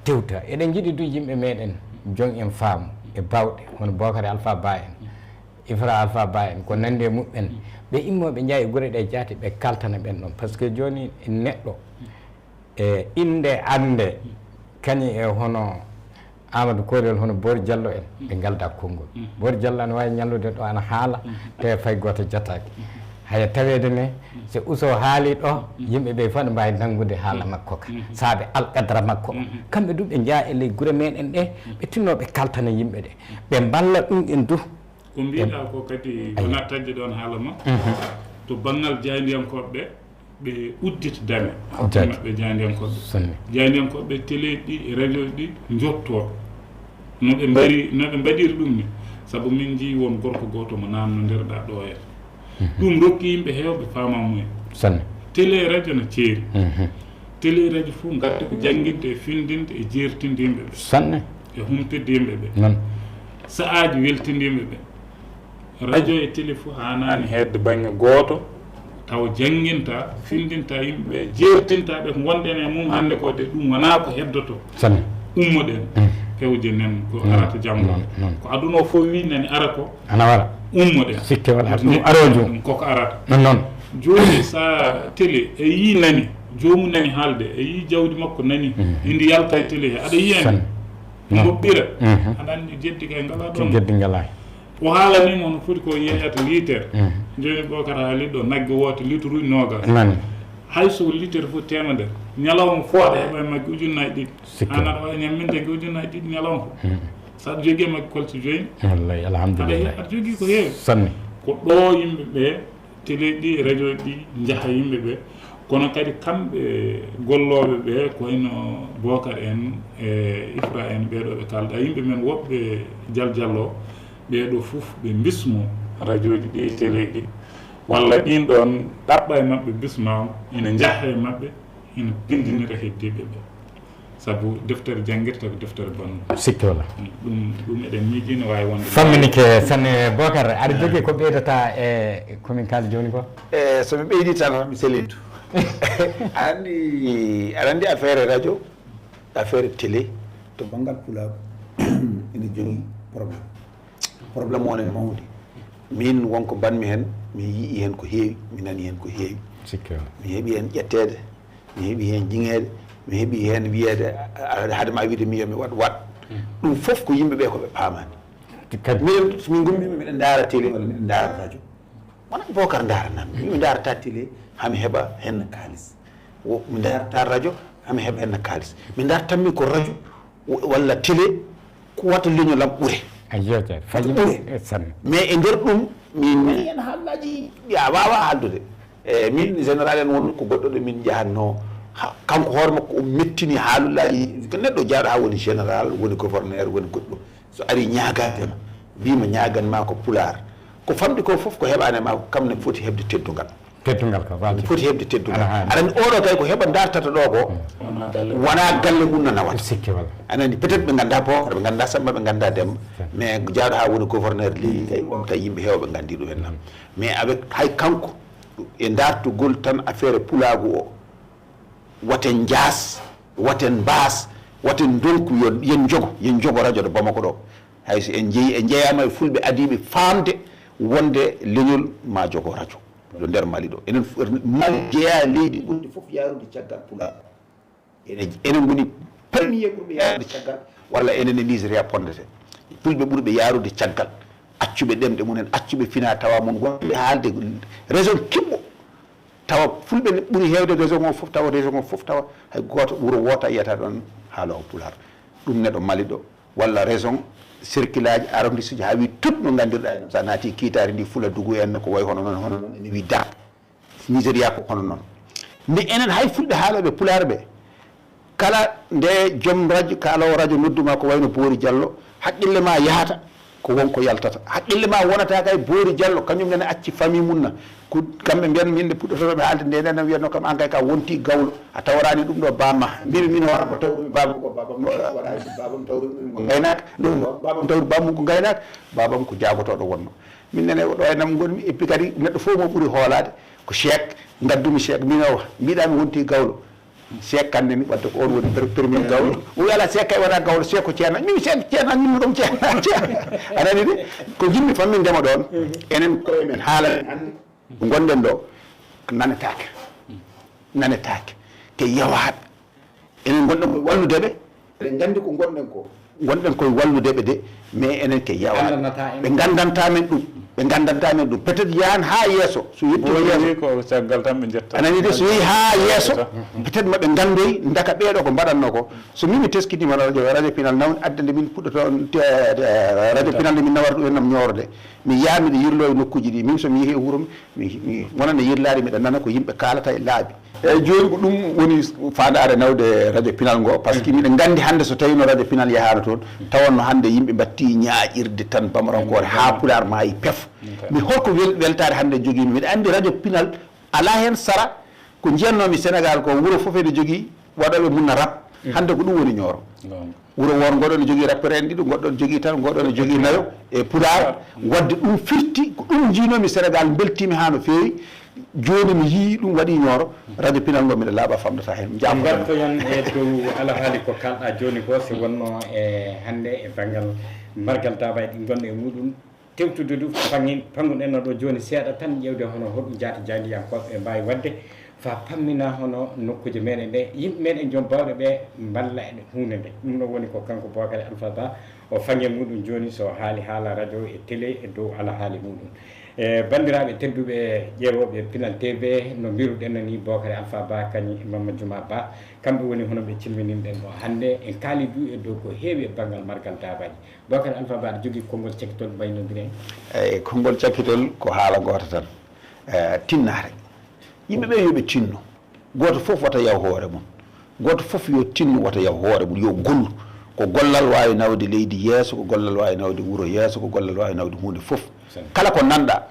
tewta. Eɗen njiɗi du yimɓe meɗen joom en faamu e baawɗe hono Bokari Alpha Ba en Ifra Alpha Ba en ko nanndi e muɓɓen ɓe immo ɓe njaha e gure ɗe jaati ɓe kaltana ɓen ɗon par ce que jooni neɗɗo e innde annde kañum e hono Amadou Kolel hono Boori Jallo en ɓe ngalda konngol. Boori Jallo ana waawi ñallude ɗo ana haala te fay gooto jataaki. Haya taweede ne so Uso haali ɗo yimɓe ɓe fof ne mbaawi nanngude haala makko ka saabe alqadra makko o. Kamɓe du ɓe njaha e ley gure meɗen ɗe ɓe tinno ɓe kaltana yimɓe ɗe ɓe mballa ɗum en du. Ko mbiɗa ko kadi ko nattaji ɗon haala ma to banngal jaayndiyankooɓe ɓe ɓe uddita dame hakkunde maɓɓe jaayndiyankooɓe jaayndiyankooɓe télé ɗi e radio ɗi njotto no ɓe mbari no ɓe mbaɗiri ɗum ni. Sabu min njii won gorko gooto mo naamno nder ɗa ɗo e ɗum rokki yimɓe heewɓe faamamuya sanne télé e radio no ceeri télé e radio fof ngadda ko jannginde e findinde e jeertinde yimɓe ɓe sanne e humtidde yimɓe ɓe non sa'aaji weltinde yimɓe ɓe radio e télé fof haanaani heedde baŋŋe gooto taw jannginta findinta yimɓe ɓe jeertinta ɓe ko ngonɗen e mum hannde ko de ɗum wonaa ko heddoto sanne ummoɗen pewje nen ko arata janngo ko aduna o fof wi nani ara ko ana wara ummoɗen sikke wala ɗum arojo ɗum koko arata non non jooni sa télé e yi nani joomu nani haalde e yi jawdi makko nani indi yalta e télé he aɗa yiyani moɓɓira aɗa anndi jeddi kay ngala ɗon jeddi ngala o haalani mo no foti ko yeeyata litere jooni bokata haali ɗo nagge woote litre uji nogas nani hay so litere fof temedere ñalawma fof aɗa heɓa e magge ujunnaji ɗiɗi an aɗa wawi ñamminde e ujunnaji ɗiɗi ñalawma fof saɗa jogui e magge kolce joyni wallay alhamdulillah aɗa jogui ko heewi sanne ko ɗo yimɓe ɓe télé ɗi radio ɗi jaaha yimɓe ɓe kono kadi kamɓe gollooɓe ɓe ko wayno Bocar en e Ifra en ɓeeɗo ɓe kalɗa yimɓe men woɓɓe jaljallo ɓeeɗo fof ɓe mbismo radio ji ɗi télé ɗi walla ɗin ɗon ɗaɓɓa e maɓɓe bismama ina jaaha e maɓɓe ina pindinira heddiɓe ɓe sabu deftere janngirta ko deftere bonno sikke wala ɗum ɗum eɗen miijii no waawi wonde famminike sanne bocar aɗa jogii ko ɓeydata e komin kaali jooni ko e so mi ɓeydi tan mi selitu aɗa anndi aɗa anndi affaire radio affaire télé to banngal pulaagu ina jogii problème problème o ne mawde min wonko mbanmi heen mi yii heen ko heewi mi nani heen ko heewi sikke mi heɓi heen ƴetteede mi heɓi heen jiŋeede mi heɓi heen wiyeede hade ma wiide mi yomi waɗ waɗ ɗum fof ko yimɓe ɓe ko ɓe paamani minen min gummima miɗen ndaara télé walla miɗen ndaara radio wona bocar ndaara nan mi ndarata télé hami heɓa heen kaalis mi ndarata radio hami heɓa heen kaalis mi ndartanmi ko radio walla télé ko wata leñolam ɓure a yewtere faji ɓure e sanne mais e nder ɗum min nani heen haallaji a wawa haaldude e min général en won ko goɗɗo ɗo min jahanno kanko hoore makko o mettini haalullaji ko neɗɗo jaaɗo ha woni général woni gouverneur woni goɗɗo so ari ñagadema wima ñaganma ko pulaar ko famɗi ko foof ko heɓani ma kam ne foti heɓde teddungal teddungal ko foti heɓde teddungal aɗa anndi oɗo kay ko heɓa dartata ɗo ko wona galle mum nana wata sikke wala aɗa anndi peut être ɓe ganda bocar ɓe ganda samba ɓe ganda demba mais jaaɗo ha woni gouverneur leydi kay on kay yimɓe hewɓe gandi ɗum henna mais avec hay kanko e dartugol tan affaire pulagu o waten jaas waten mbaas waten ndonku yo yen jogo yen jogo radio ɗo bamako ɗo hay so en jeeyi en jeeyama e fulɓe adiɓe famde wonde leñol ma jogo radio ɗo nder mali ɗo enen mali jeeya leydi ɓurdi foof yarude caggal pulaar enen enen ngoni premier ɓurɓe yaarude caggal, walla enen e Nigeria pondete. Fulɓe ɓurɓe yaarude caggal, accuɓe ɗemɗe mumen, accuɓe fina tawa mum, wonɓe haalde raison kiɓɓo. Tawa fulɓe ne ɓuri heewde raison o fof, tawa raison o fof, tawa hay gooto wuro wooto a yiyata ɗoon haaloowo pulaar. Ɗum neɗɗo Mali ɗo, walla raison, cercle aji, arrondissement ji, haa wi tout no nganndirɗaa en. So a naati kiitaari ndi, Fula Dugu en, ko wayi hono noon, hono noon, ene wi Dak. Nigeria ko hono noon. Nde enen hay fulɓe haalooɓe pulaar ɓe, kala nde joom radio, kaaloowo radio nodduma ko wayno Boori Jallo, haqqille ma yahata ko won ko yaltata. Haqqille ma wonata kay Boori Jallo, kañum nene acci famille mum na. Ko kamɓe mbiyan min nde puɗɗotooɓe haalde nde, nene wiyatno kam an kay ka wonti gawlo. A tawraani ɗum ɗo bamma. Mbimi min hoore ko tawrumi bamma ko babam no waɗaani ɗum babam tawrumi ɗum ko ngaynaaka. Ɗum babam tawri bamum ko ngaynaaka. Babam ko jaagotooɗo wonno. Min nene ɗo e nam ngonmi, et puis kadi neɗɗo fof mo ɓuri hoolaade ko Cheikh, ngaddumi Cheikh, min o mbiɗa mi wonti gawlo. Cheikh Kane nani wadde ko on woni pre-, premier gawlo. O wi ala Cheikh kay wona gawlo, Cheikh ko ceerno. Min Cheikh ceerno, min ɗum ceerno, ceerno. A nani de? Ko yimɓe fammin ndema ɗon. Enen koye men haala men hannde. Ko ngonɗen ɗo, nanetaake. Nanetaake. Ke yawaat. Enen ngonɗen ko wallude ɓe. Eɗen nganndi ko ngonɗen ko. Ngonɗen koye wallude ɓe de, mais enen ke yawa. Ngandanta en. Ɓe ngandanta men ɗum. Ɓe ngandanta men ɗum. Peut-être yahan haa yeeso. So yettii ko yeeso. Ko caggal tan ɓe njetta. A nani de, so yehi haa yeeso, peut-être ma ɓe nganndoy ndaka ɓeeɗo ko mbaɗatno ko. So min mi teskitiima radio, radio Pinal naw, addande min puɗɗoto on, te, te, radio Pinal nde min nawata ɗum en nam ñoorde. Mi yaha miɗo yirlo e nokkuuji ɗi. Min so mi yehi e wuro mi, mi, mi wonana yirlaade, miɗa nana ko yimɓe kaalata e laabi. Eyyi, jooni ko ɗum woni faandaare nawde radio Pinal ngo, par ce que miɗen nganndi hannde so tawiino radio Pinal yahaano toon, tawanno hannde yimɓe mbattii ñaaƴirde tan bamarankoore haa pulaar maayi pef. Mi holko wel-, weltaare hannde jogiimi? Miɗa anndi radio Pinal alaa heen sara ko njiyatnoomi Senegaal ko wuro fof ene jogii waɗooɓe mum na rap. Hannde ko ɗum woni Ñooro. Wuro woor ngoɗo ne jogii rappeur en ɗiɗo, ngoɗɗo ne jogii tan, ngoɗo ne jogii nayo e pulaar. Wadde ɗum firti, ko ɗum njiinoomi Senegaal, mbeltiimi haa no feewi. Jooni mi yii ɗum waɗi Ñooro, radio Pinal ngo miɗo laaɓa famɗata heen. Njaafo tan. Ngartoyon e dow alhaali ko kaalɗaa jooni ko, si wonno e hannde e banngal margal daabaay ɗi ngonno e muɗum. Tewtude du, fangi-, fanguɗen no ɗo jooni seeɗa tan, ƴeewde hono hoɗum jaati jaayndiyankooɓe ɓe mbaawi waɗde faa pammina hono nokkuuje meɗen ɗe, yimɓe meɗen joom baawɗe ɓe mballa e huunde nde. Ɗum ɗo woni ko kanko Bookari Alfaa Ba, o fange muɗum jooni, so haali haala radio e télé e dow alhaali muɗum. E banndiraaɓe tedduɓe ƴeewooɓe Pinal T V, no mbiruɗen no ni, Bookari Alfaa Ba kañum e Mamma Juma Ba, kamɓe woni hono ɓe cilmininɗen ɗo hannde. En kaali du e dow ko heewi e banngal margal daabaaji. Bookari Alfaa Ba, aɗa jogii konngol cakkitol mbaynondiren? Eyi, konngol cakkitol ko haala goota tan. Eh, tinnaare. Yimɓe ɓe yo ɓe tinno. Gooto fof wata yaw hoore mum. Gooto fof yo tinno wata yaw hoore mum, yo gollu. Ko gollal waawi nawde leydi yeeso, ko gollal waawi nawde wuro yeeso, ko gollal waawi nawde huunde fof. Kala ko nanɗa,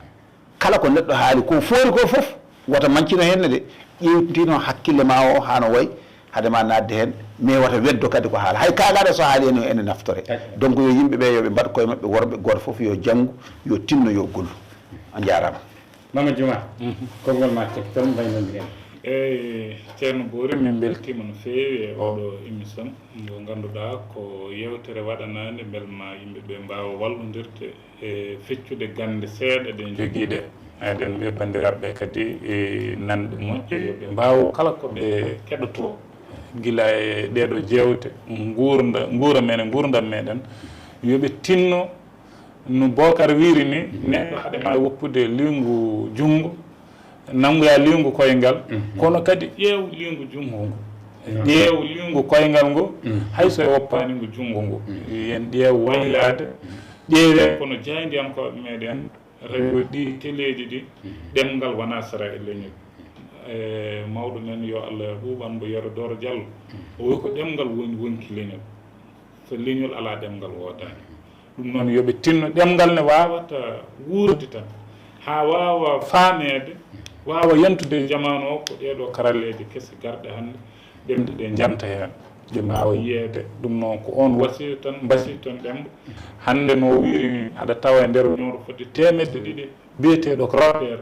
kala ko neɗɗo haali, ko foori ko fof, wata mancino heen ne de. Ƴeewtino hakkille ma o haa no wayi, hade ma naatde heen, mais wata weddo kadi ko haala. Hay kaagaaɗo so haali heen, ene naftore. Donc, yo yimɓe ɓe, yo ɓe mbaɗ koye maɓɓe worɓe, gooto fof yo janngu, yo tinno, yo gollu. On njaaraama. Mama Juma, konngol ma cakkitol mbaynondiren. Eyi, Ceerno Boori, min mbeltiima no feewi e oɗo émission, ngo ngannduɗaa ko yeewtere waɗanaande mbel ma yimɓe ɓe mbaawa wallondirde e feccude gannde seeɗa ɗe jogiiɗe. Eɗen mbiya banndiraaɓe kadi e nanɗe moƴƴe, yo ɓe mbaaw kala ko ɓe keɗotoo gila e ɗeeɗo jeewte, nguurda-, nguura men e nguurndam meɗen, yo ɓe tinno no Bookar wiiri ni, neɗɗo hade ma woppude liingu junngo, nanngoya liingu koyngal, kono kadi ƴeew liingu junngo ngu. Ƴeew liingu koyngal ngu, hay so e woppaani ngu junngo ngu. Yen ƴeew waylaade, ƴeewe kono jaayndiyankooɓe meɗen, radio ɗi, teleeji ɗi, ɗemngal wonaa sara e leñol. E mawɗo men, yo Allah ɓuuɓan mo, Yero Dooro Jallo, o wi ko ɗemngal woni wonki leñol. So leñol alaa, ɗemngal woodaani. Ɗum noon, yo ɓe tinno ɗemngal ne waawata wuurde tan, haa waawa faameede, waawa yantude e jamaanu o, ko ɗeeɗoo karalleeje kese garɗe hannde, ɗemɗe ɗe njanta heen, ɗe mbaawa yiyeede. Ɗum noon, ko oon wasiya tan, mbasiya tan ɗemɗo. Hannde, no o wiiri ni, aɗa tawa e nder Ñooro fodde teemedde ɗiɗi biyeteeɗo ko rappeur.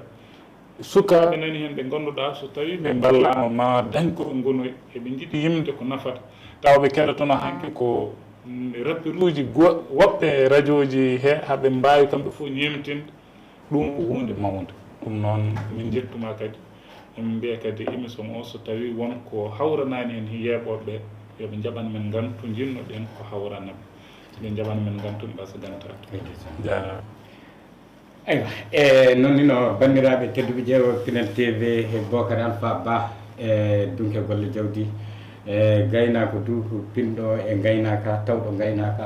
Sukaaɓe nani heen ɓe ngannduɗaa, so tawii ɓe mballaama, ma dañ ko ɓe ngonoyi, eɓe njiɗi yimde ko nafata. Tawa ɓe keɗotono hanki ko, mm, rapperuuji go-, woɓɓe rajooji he, haɓe mbaawi kamɓe fof ñeemtinde. Ɗum ko huunde mawnde. Ɗum noon, min njettuma kadi. Emin mbiya kadi émission o, so tawii won ko hawranaani heen yeeɓooɓe ɓe, Yo ɓe njaɓan men ngantu, njinno ɗen ko hawrana ɓe. Si ɓe njaɓan men ngantu, ɓe mbasa gantaade. Eywa, e noon ni no banndiraaɓe tedduɓe ƴeewo Pinal T V e Bocar Alpha Ba e dunke golle jawdi e gaynaako du pinɗo e ngaynaaka tawɗo ngaynaaka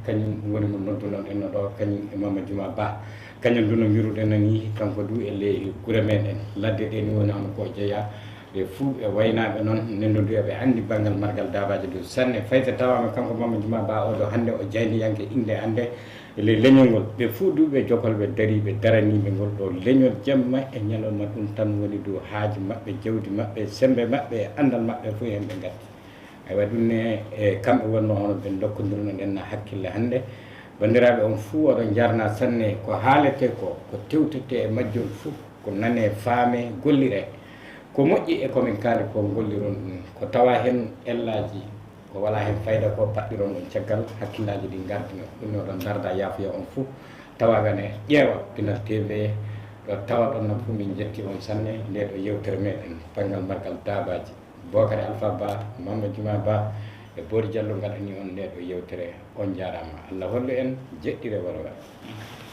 kañum woni mo noddunoɗen no ɗo kañum e Mama Juma Ba. Kañum du no mbiruɗen ni kanko du e ley gure meɗen ladde ɗe ni woni hono ko jeeya ɓe fuu ɓe waynaaɓe noon nendudu eɓe anndi banngal margal daabaaji du sanne fayta tawaama kanko Mama Juma Ba oɗo hannde o jayniyanke innde annde e ley leñol ngol ɓe fuu du ɓe jokolɓe dariiɓe daraniiɓe ngol ɗo leñol jamma e ñalawma ɗum tan woni du haaju maɓɓe jawdi maɓɓe semmbe maɓɓe e anndal maɓɓe fof heen ɓe ngatti. Aywa ɗum ne e kamɓe wonnoo hono ɓe ndokkondirno ɗen na hakkille hannde. Banndiraaɓe on fuu oɗon njarnaa sanne ko haaletee ko ko tewtetee e majjol fuu ko nanee faamee golliree ko moƴƴi e ko min kaali ko ngolliron ɗum ko tawaa heen ellaaji ko walaa heen fayda ko paɗɗiron ɗum caggal hakkillaaji ɗi ngardino ɗum ne oɗon ndarda yaafuya on fuu tawaga ne ƴeewa Pinal T V ɗo tawaɗon no fuu min njetti on sanne nde ɗo yewtere meɗen banngal margal daabaaji. Bookare Alfa Ba, Mamma Juma Ba e Boori Jallo ngaɗani on ndee ɗoo yewtere. On njaaraama. Allah hollu en jeɗɗire wara wara.